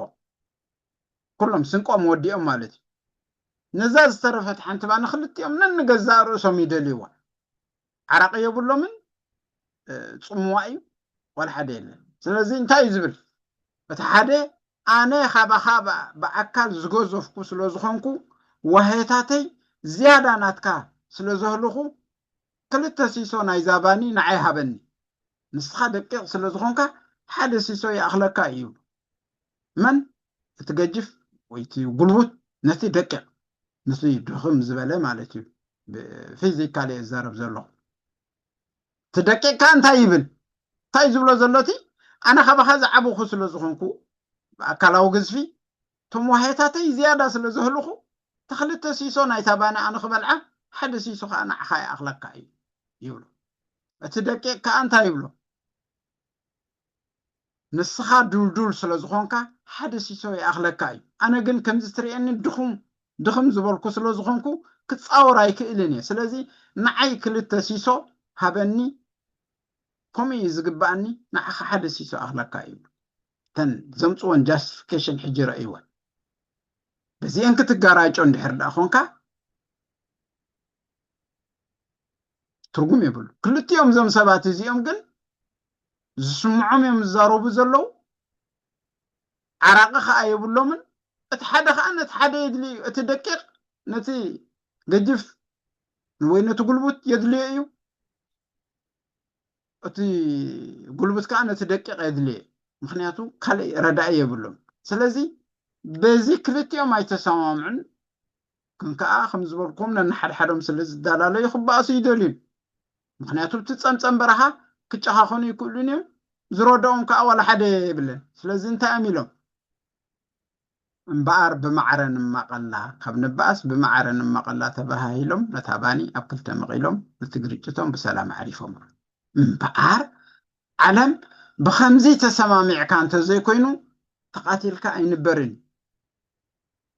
ኩሎም ስንቆም ወዲኦም ማለት እዩ። ነዛ ዝተረፈት ሓንቲ ባኒ ክልቲኦም ነንገዛእ ርእሶም ይደልይዋ። ዓራቂ የብሎምን፣ እ፣ ጽምዋ እዩ፣ ዋላ ሓደ የለን። ስለዚ እንታይ እዩ ዝብል? እቲ ሓደ፣ ኣነ ካባኻ ብ-፣ ብኣካል ዝገዘፍኩ ስለ ዝኾንኩ፣ ዋህየታተይ ዝያዳ ናትካ ስለ ዘህልኹ፣ ክልተ ሲሶ ናይዛ ባኒ ንዓይ ሃበኒ። ንስኻ ደቂቕ ስለ ዝኾንካ፣ ሓደ ሲሶ ይኣኽለካ እዩ። መን? እቲ ገጅፍ ወይ እቲ ጉልቡት ነቲ ደቂቕ፣ ነቲ ድኽም ዝበለ ማለት እዩ። ብፊዚካሊ እዛረብ ዘለኹ። እቲ ደቂቕ ከኣ እንታይ ይብል? እንታይ ዝብሎ ዘሎ? እቲ ኣነ ካባኻ ዝዓበኹ ስለ ዝኾንኩ፣ ብኣካላዊ ግዝፊ፣ እቶም ዋህየታተይ ዝያዳ ስለ ዘህልኹ፣ እቲ ክልተ ሲሶ ናይታ ባኒ ኣነ ክበልዓ፣ ሓደ ሲሶ ከኣ ንዓኻ ይኣኽለካ እዩ ይብሎ። እቲ ደቂቕ ከኣ እንታይ ይብሎ? ንስኻ ዱልዱል ስለ ዝኾንካ ሓደ ሲሶ ይኣኽለካ እዩ። ኣነ ግን ከምዚ ትርእየኒ ድኹም፣ ድኽም ዝበልኩ ስለ ዝኾንኩ ክጻወር ኣይክእልን እየ። ስለዚ ንዓይ ክልተ ሲሶ ሃበኒ፣ ከምኡ እዩ ዝግባኣኒ፣ ንዓኻ ሓደ ሲሶ ኣኽለካ እዩ። እተን ዘምጽወን ጃስቲፊኬሽን ሕጂ ረእይወን። በዚአን ክትጋራጮ እንድሕር ደኣ ኾንካ ትርጉም የብሉ። ክልቲኦም እዞም ሰባት እዚኦም ግን ዝስምዖም እዮም ዝዛረቡ ዘለዉ። ዓራቂ ኸኣ የብሎምን። እቲ ሓደ ኸኣ ነቲ ሓደ የድልዮ እዩ። እቲ ደቂቕ ነቲ ገጅፍ ወይ ነቲ ጉልቡት የድልዮ እዩ። እቲ ጉልቡት ከኣ ነቲ ደቂቕ የድልዮ እዩ። ምኽንያቱ ካልእ ረዳኢ የብሎም። ስለዚ በዚ ክልቲኦም ኣይተሰማምዑን። ግን ከኣ ከም ዝበልኩም ነንሓድሓዶም ስለ ዝደላለዩ ክበኣሱ ይደልዩን። ምኽንያቱ እቲ ጸምጸም በረኻ ክጨኻኸኑ ይክእሉን እዮም። ዝረድኦም ከኣ ዋላ ሓደ የብለን። ስለዚ እንታይ እዮም ኢሎም? እምበኣር ብማዕረ ንማቐላ፣ ካብ ንበኣስ ብማዕረ ንማቐላ ተባሃሂሎም ነታ ባኒ ኣብ ክልተ መቒሎም ነቲ ግርጭቶም ብሰላም ኣዕሪፎም። እምበኣር ዓለም ብኸምዚ ተሰማሚዕካ እንተዘይኮይኑ ተቓቲልካ ኣይንበርን።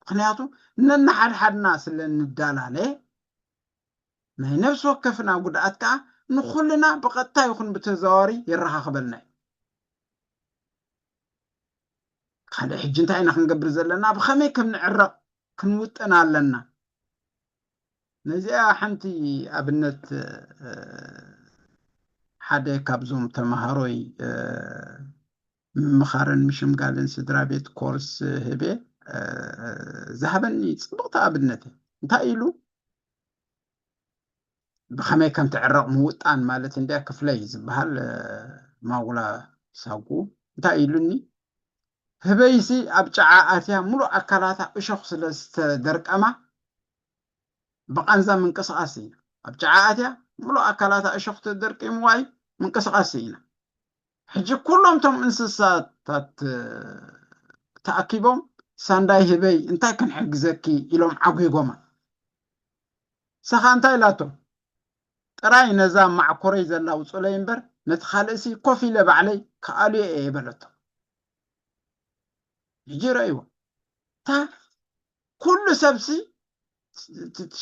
ምኽንያቱ ነንሓድሓድና ስለ እንዳላለ ናይ ነፍሲ ወከፍና ጉድኣት ከኣ ንኹልና ብቐጥታ ይኹን ብተዘዋዋሪ የረኻኽበልና እዩ። ካልእ ሕጂ እንታይ ኢና ክንገብር ዘለና? ብኸመይ ከም ንዕረቕ ክንውጥን ኣለና። ነዚኣ ሓንቲ ኣብነት፣ እ፣ ሓደ ካብዞም ተምሃሮይ፣ እ፣ ምምኻርን ምሽምጋልን ስድራ ቤት ኮርስ ህቤ፣ እ፣ ዝሃበኒ ጽብቕቲ ኣብነት እያ። እንታይ ኢሉ? ብኸመይ ከም ትዕረቕ ምውጣን ማለት እንድያ ክፍለይ ዝበሃል፣ እ፣ ማውላ ሳጉ እንታይ ኢሉኒ? ህበይሲ ኣብ ጨዓ ኣትያ ምሉእ ኣካላታ እሾኽ ስለ ዝተደርቀማ ብቓንዛ ምንቅስቓስ ስኢና። ኣብ ጨዓ ኣትያ ምሉእ ኣካላታ እሾኽ ተደርቂምዋ እዩ፣ ምንቅስቓስ ስኢና። ሕጂ ኩሎም እቶም እንስሳታት፣ እ፣ ተኣኪቦም ሳንዳይ ህበይ እንታይ ክንሕግዘኪ ኢሎም ዓጒጎማ። ንሳ እንታይ ኢላቶ? ጥራይ ነዛ ማዕኮረይ ዘላ ውጹለይ እምበር ነቲ ካልእሲ ኮፍ ኢለ ባዕለይ ክኣልዮ እየ በለቶ። ሕጂ ረእይዎ። እታ ኩሉ ሰብሲ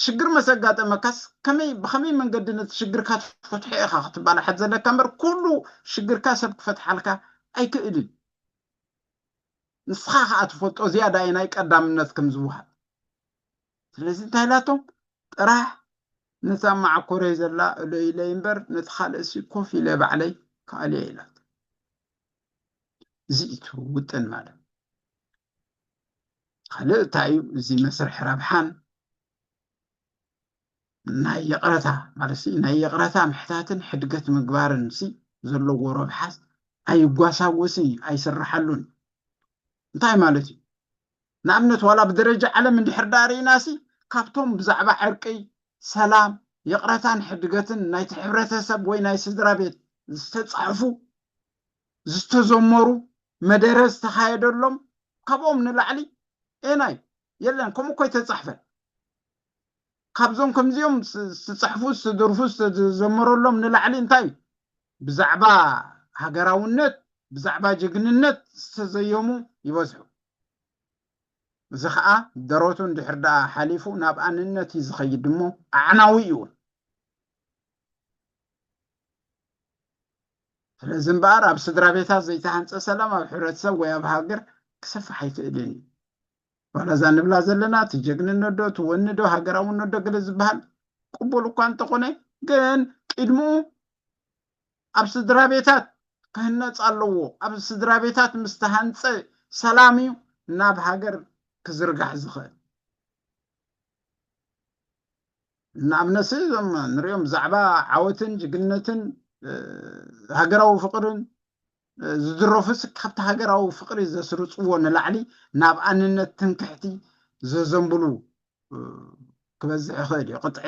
ሽግር መስ ኣጋጠመካስ ከመይ፣ ብኸመይ መንገዲ ነቲ ሽግርካ ትፈትሖ ኢኻ ክትባላሓት ዘለካ እምበር ኩሉ ሽግርካ ሰብ ክፈትሓልካ ኣይክእልን። ንስኻ ኸኣ ትፈልጦ ዝያዳ ኣየናይ ቀዳምነት ከም ዝወሃብ። ስለዚ እንታይ ኢላቶም? ጥራሕ ነታ ማዕኮረይ ዘላ እለይለይ እምበር ነቲ ካልእሲ ኮፍ ኢለ ባዕለይ ክኣልዮ ኢላት። እዚ እዩ እቲ ውጥን ማለት። ካልእ እንታይ እዩ? እዚ መስርሕ ረብሓን ናይ ይቕረታ ማለት ሲ፣ ናይ ይቕረታ ምሕታትን ሕድገት ምግባርን ሲ ዘለዎ ረብሓስ ኣይጓሳወስን እዩ፣ ኣይስርሓሉን። እንታይ ማለት እዩ? ንኣብነት ዋላ ብደረጃ ዓለም እንድሕር ደኣ ርኢና ሲ፣ ካብቶም ብዛዕባ ዕርቂ፣ ሰላም፣ ይቕረታን ሕድገትን ናይቲ ሕብረተሰብ ወይ ናይ ስድራ ቤት ዝተጻሕፉ ዝተዘመሩ፣ መደረ ዝተኻየደሎም፣ ካብኦም ንላዕሊ ኤናይ የለን። ከምኡ እኮ ኣይተጻሕፈን። ካብዞም ከምዚኦም ስ- ዝተጻሕፉ፣ ዝተደርፉ፣ ዝተዘመረሎም ንላዕሊ እንታይ እዩ? ብዛዕባ ሃገራውነት፣ ብዛዕባ ጅግንነት ዝተዘየሙ ይበዝሑ። እዚ ኸኣ ደረቱ እንድሕር ደኣ ሓሊፉ ናብ ኣንነት እዩ ዝኸይድ እሞ ኣዕናዊ እዩ እውን። ስለዚ እምበኣር ኣብ ስድራ ቤታት ዘይተሃንጸ ሰላም ኣብ ሕብረተሰብ ወይ ኣብ ሃገር ክሰፍሕ ኣይክእልን እዩ። ዋላ እዛ ንብላ ዘለና እቲ ጀግንነት ዶ እቲ ወኒ ዶ ሃገራውነት ዶ ገለ ዝበሃል ቅቡል እኳ እንተኾነ፣ ግን ቅድምኡ ኣብ ስድራ ቤታት ክህነጽ ኣለዎ። ኣብ ስድራ ቤታት ምስ ተሃንጸ ሰላም እዩ ናብ ሃገር ክዝርጋሕ ዝኽእል። ንኣብነት እዞም ንሪኦም ብዛዕባ ዓወትን ጅግንነትን ሃገራዊ ፍቕርን ዝድረፉስ ካብቲ ሃገራዊ ፍቕሪ ዘስርፅዎ ንላዕሊ ናብ ኣንነት ትምክሕቲ ዘዘንብሉ ክበዝሕ ይኽእል እዩ፣ ቅጥዒ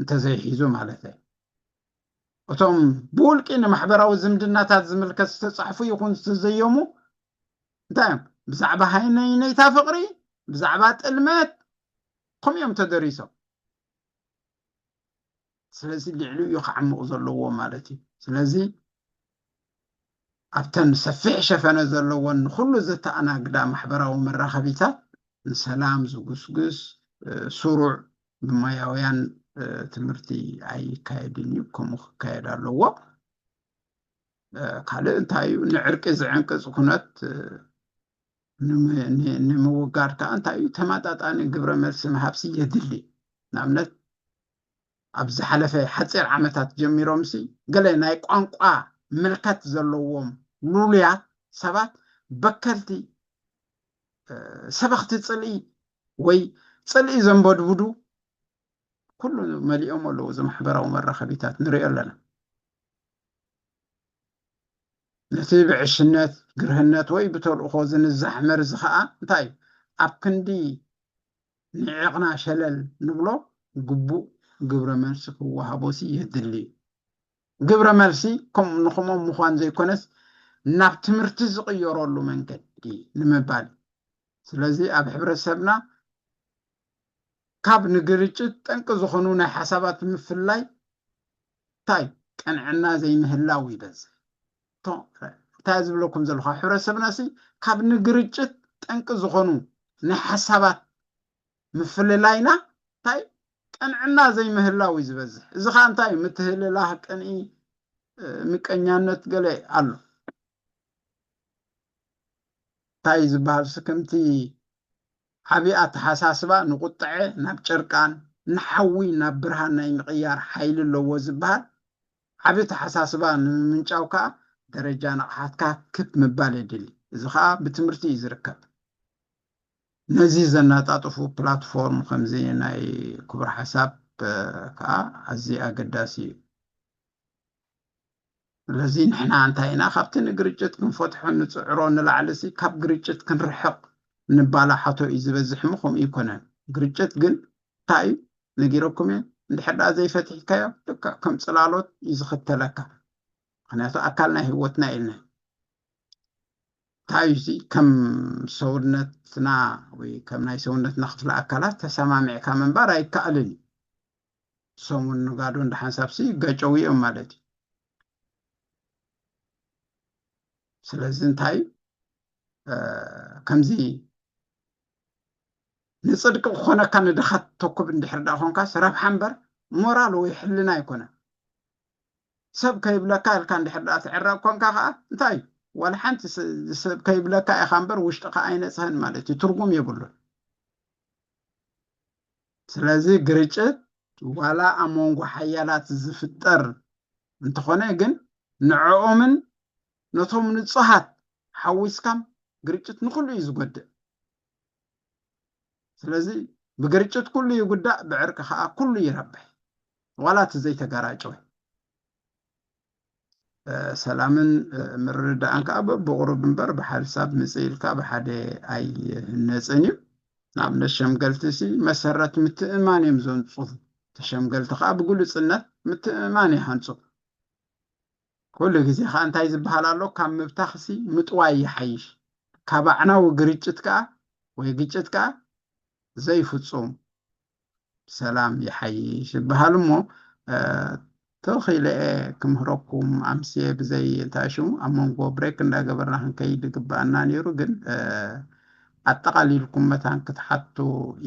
እንተዘይሒዙ ማለት እዩ። እቶም ብውልቂ ንማሕበራዊ ዝምድናታት ዝምልከት ዝተፃሕፉ ይኹን ዝተዘየሙ እንታይ እዮም? ብዛዕባ ሃይነይነይታ ፍቕሪ፣ ብዛዕባ ጥልመት፣ ከምኡ እዮም ተደሪሶም። ስለዚ ልዕሊኡ እዩ ክዓምቕ ዘለዎ ማለት እዩ። ስለዚ ኣብተን ሰፊሕ ሸፈነ ዘለወን ንኹሉ ዘተኣናግዳ ማሕበራዊ መራኸቢታት ንሰላም ዝጉስጉስ ስሩዕ ብሞያውያን ትምህርቲ ኣይካየድን እዩ። ከምኡ ክካየድ ኣለዎ። ካልእ እንታይ እዩ? ንዕርቂ ዝዕንቅፅ ኩነት ንምውጋድ ከዓ እንታይ እዩ? ተመጣጣኒ ግብረ መልሲ ምሃብሲ የድሊ። ንኣብነት ኣብ ዝሓለፈ ሓፂር ዓመታት ጀሚሮምሲ ገለ ናይ ቋንቋ ምልከት ዘለዎም ሉሉያት ሰባት በከልቲ ሰበኽቲ ፅልኢ ወይ ፅልኢ ዘንበድብዱ ኩሉ መሊኦም ኣለዉ። እዚ ማሕበራዊ መራኸቢታት ንሪኦ ኣለና። ነቲ ብዕሽነት፣ ግርህነት ወይ ብተልእኾ ዝንዛሕ መርዚ ኸኣ እንታይ እዩ? ኣብ ክንዲ ንዒቕና ሸለል ንብሎ ግቡእ ግብረ መልሲ ክወሃቦሲ የድሊ እዩ። ግብረ መልሲ ከም ንኸምኦም ምዃን ዘይኮነስ ናብ ትምህርቲ ዝቕየረሉ መንገዲ ንምባል እዩ። ስለዚ ኣብ ሕብረተሰብና ካብ ንግርጭት ጠንቂ ዝኾኑ ናይ ሓሳባት ምፍልላይ እንታይ ቅንዕና ዘይምህላው ይበዝሕ። እንታይ ዝብለኩም ዘለኹ? ኣብ ሕብረተሰብና ሲ ካብ ንግርጭት ጠንቂ ዝኾኑ ናይ ሓሳባት ምፍልላይና እንታይ ቅንዕና ዘይምህላው እዩ ዝበዝሕ። እዚ ከዓ እንታይ እዩ? ምትህልላህ፣ ቅንኢ፣ ምቀኛነት ገለ ኣሎ። እንታይ ዝበሃል ሲ ከምቲ ዓብዪ ኣተሓሳስባ ንቁጥዐ ናብ ጨርቃን ንሓዊ ናብ ብርሃን ናይ ምቕያር ሓይሊ ኣለዎ ዝበሃል ዓብዪ ኣተሓሳስባ ንምምንጫው ከዓ ደረጃ ንቕሓትካ ክብ ምባል የድሊ። እዚ ከዓ ብትምህርቲ እዩ ዝርከብ። ነዚ ዘናጣጥፉ ፕላትፎርም ከምዚ ናይ ክቡር ሓሳብ ከዓ ኣዝዩ ኣገዳሲ እዩ። ስለዚ ንሕና እንታይ ኢና ካብቲ ንግርጭት ክንፈትሖ ንፅዕሮ ንላዕሊ ሲ ካብ ግርጭት ክንርሕቕ ንባላሓቶ እዩ ዝበዝሕ እሞ ከምኡ ይኮነን። ግርጭት ግን እንታይ እዩ ነጊረኩም እየ። እንድሕር ደኣ ዘይፈትሕካዮ ልክዕ ከም ፅላሎት እዩ ዝኽተለካ። ምክንያቱ ኣካል ናይ ህይወትና ኢልና እንታይ እዩ እዚ ከም ሰውነትና ወይ ከም ናይ ሰውነትና ክፍለ ኣካላት ተሰማሚዕካ ምንባር ኣይከኣልን እዩ። ሰሙን ንጋዶ እንደ ሓንሳብ ሲ ይጋጨው እዮም ማለት እዩ። ስለዚ እንታይ ከምዚ ንፅድቂ ክኾነካ ንድኻ ተኩብ እንድሕር ዳ ኮንካስ ረብሓ እምበር ሞራል ወይ ሕልና ኣይኮነን። ሰብ ከይብለካ ኢልካ እንድሕር ዳ ትዕረቕ ኮንካ ከዓ እንታይ እዩ? ዋላ ሓንቲ ሰብ ከይብለካ ኢኻ እምበር ውሽጥኻ ኣይነፅህን ማለት እዩ። ትርጉም የብሉን። ስለዚ ግርጭት ዋላ ኣብ መንጎ ሓያላት ዝፍጠር እንተኾነ ግን ንዕኦምን ነቶም ንፁሃት ሓዊስካም ግርጭት ንኩሉ እዩ ዝጎድእ። ስለዚ ብግርጭት ኩሉ ይጉዳእ፣ ብዕርቂ ከዓ ኩሉ ይረብሕ፣ ዋላ እቲ ዘይተጋራጨወ። ሰላምን ምርድዳእን ከዓ በብቁሩብ እምበር ብሓሳብ ምፅእ ኢልካ ብሓደ ኣይህነፅን እዩ። ንኣብነት ሸምገልቲ ሲ መሰረት ምትእምማን እዮም ዘንፅሁ። ተሸምገልቲ ከዓ ብግሉፅነት ምትእምማን ይሃንፁ። ኩሉ ግዜ ከዓ እንታይ ዝበሃል ኣሎ? ካብ ምብታኽሲ ምጥዋይ ይሓይሽ፣ ካብ ኣዕናዊ ግርጭት ከዓ ወይ ግጭት ከዓ ዘይፍጹም ሰላም ይሓይሽ ይበሃል። እሞ ተወኺለ እየ ክምህረኩም ኣምስየ ብዘይ እንታይ ሽሙ ኣብ መንጎ ብሬክ እንዳገበርና ክንከይድ ግባኣና ነይሩ። ግን ኣጠቓሊልኩም መታን ክትሓቱ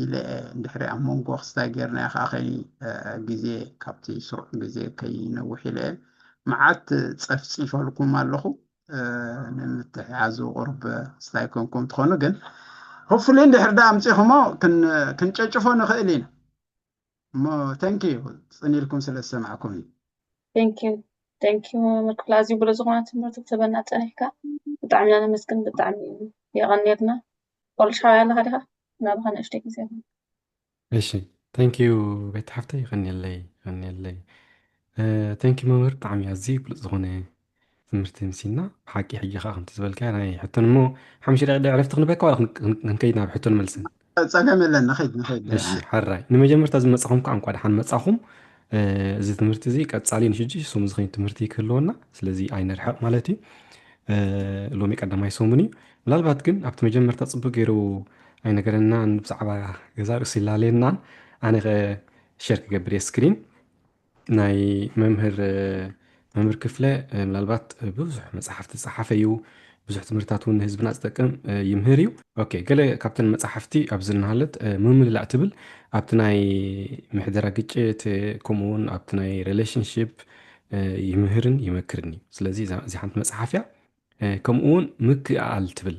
ኢለ እየ። እንድሕሪ ኣብ መንጎ ክስታይ ጌርና ከዓ ከይ ግዜ ካብቲ ስሩዕ ግዜ ከይነውሕ ኢለ እየ። መዓት ጸፍጺፈልኩም ኣለኹ። ንምትሕሓዙ ቁርብ ስታይ ኮንኩም ትኾኑ። ግን ሆፍሊ እንድሕር ዳ ኣምፂኹሞ ክንጨጭፎ ንኽእል ኢና። እሞ ተንኪዩ ጽን ኢልኩም ስለ ዝሰማዕኩም እዩ። Thank you, thank you መምህር ክፍለ ኣዝዩ ብሉጽ ዝኾነ ትምህርቲ ክትህበና ጸኒሕካ ብጣዕሚ ኢና ነመስግን። ብጣዕሚ የቐንየልና። ቆልሻዊ ኣለኻ ዲኻ? ናባኻ ንእሽተይ ግዜ እሺ፣ thank you ቤት ሓፍተይ፣ ይቐንየለይ፣ ይቐንየለይ። Thank you መምህር፣ ብጣዕሚ ኣዝዩ ብሉጽ ዝኾነ ትምህርቲ ምሲና። ብሓቂ ሕጂ ከዓ ከምቲ ዝበልካ ናይ ሕቶን እሞ ሓሙሽተ ደቂቕ ዕረፍቲ ክንበካ ዋላ ክንከይድ ናብ ሕቶን መልስን? ጸገም የለን፣ ንኸይድ ንኸይድ። እሺ፣ ሓራይ ንመጀመርታ ዝመጻኹም ከዓ እንኳ ደሓን መጻኹም። እዚ ትምህርቲ እዚ ቀጻሊ ንሕጂ ስሙ ዝኸይድ ትምህርቲ ክህልወና፣ ስለዚ ኣይንርሕቕ ማለት እዩ። ሎሚ ቀዳማይ ሰሙን እዩ። ምናልባት ግን ኣብቲ መጀመርታ ጽቡቅ ገይሩ ኣይነገረናን፣ ብዛዕባ ገዛ ርእሱ ይላለየናን። ኣነ ኸ ሸር ክገብር እየ ስክሪን። ናይ መምህር መምህር ክፍለ ምናልባት ብዙሕ መጽሓፍቲ ዝጸሓፈ እዩ። ብዙሕ ትምህርታት እውን ንህዝብና ዝጠቅም ይምህር እዩ። ኦኬ፣ ገለ ካብተን መጽሓፍቲ ኣብዚ እናሃለት ምምላእ ትብል ኣብቲ ናይ ምሕደራ ግጭት ከምኡ እውን ኣብቲ ናይ ሪሌሽንሽፕ ይምህርን ይመክርን እዩ። ስለዚ እዚሓንቲ መጽሓፍ እያ። ከምኡ እውን ምክእኣል ትብል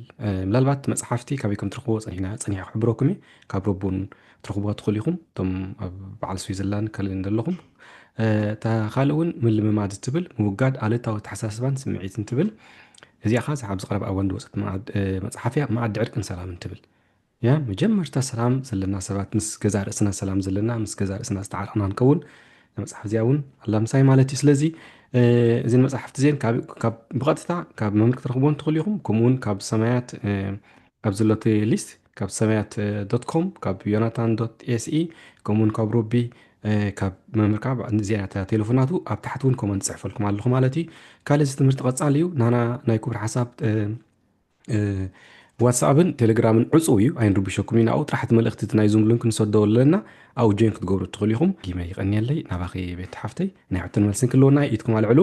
ምናልባት መፅሓፍቲ ካበይ ከም ትረኽቦ ፀኒሕና ፀኒሐ ክሕብረኩም እየ። ካብ ረቡን ትረኽብዋ ትኽእሉ ኢኹም እቶም ኣብ በዓል ስዊዘርላንድ ካልእን ዘለኹም። እታ ካልእ እውን ምልምማድ ትብል ምውጋድ ኣሉታዊ ኣተሓሳስባን ስምዒትን ትብል። እዚኣ ከዓ ኣብዚ ቀረባ እዋን ዝወፀት መፅሓፍ እያ። መኣዲ ዕርቅን ሰላምን ትብል። ያ መጀመርታ ሰላም ዘለና ሰባት ምስ ገዛ ርእስና ሰላም ዘለና ምስ ገዛ ርእስና ዝተዓረቕና ንከውን መፅሓፍ እዚኣ እውን ኣላምሳይ ማለት እዩ። ስለዚ እዚን መፅሓፍቲ እዚን ብቐጥታ ካብ መምህር ክትረኽቦን ትኽእሉ ኢኹም። ከምኡውን ካብ ሰማያት ኣብ ዘሎ ሊስት ካብ ሰማያት ዶት ኮም ካብ ዮናታን ዶት ኤስኢ ከምኡውን ካብ ሮቢ ካብ መምህር ካብ እዚኣ ቴሌፎናቱ ኣብ ታሕቲ እውን ኮመንት ፅሕፈልኩም ኣለኹ ማለት እዩ። ካልእ እዚ ትምህርቲ ቀፃሊ እዩ። ናና ናይ ክቡር ሓሳብ ዋትስኣፕን ቴሌግራምን ዕፁው እዩ፣ ኣይንርብሸኩም ኢና። ኣብኡ ጥራሕ እቲ መልእኽቲ እቲ ናይ ዙም ሊንክ ንሰዶ ኣለና፣ ኣብኡ ጆይን ክትገብሩ ትኽእሉ ኢኹም። ጊመ ይቐንየለይ ናባኺ ቤት ሓፍተይ። ናይ ሕቶን መልስን ክህልወና እዩ፣ ኢድኩም ኣልዕሉ።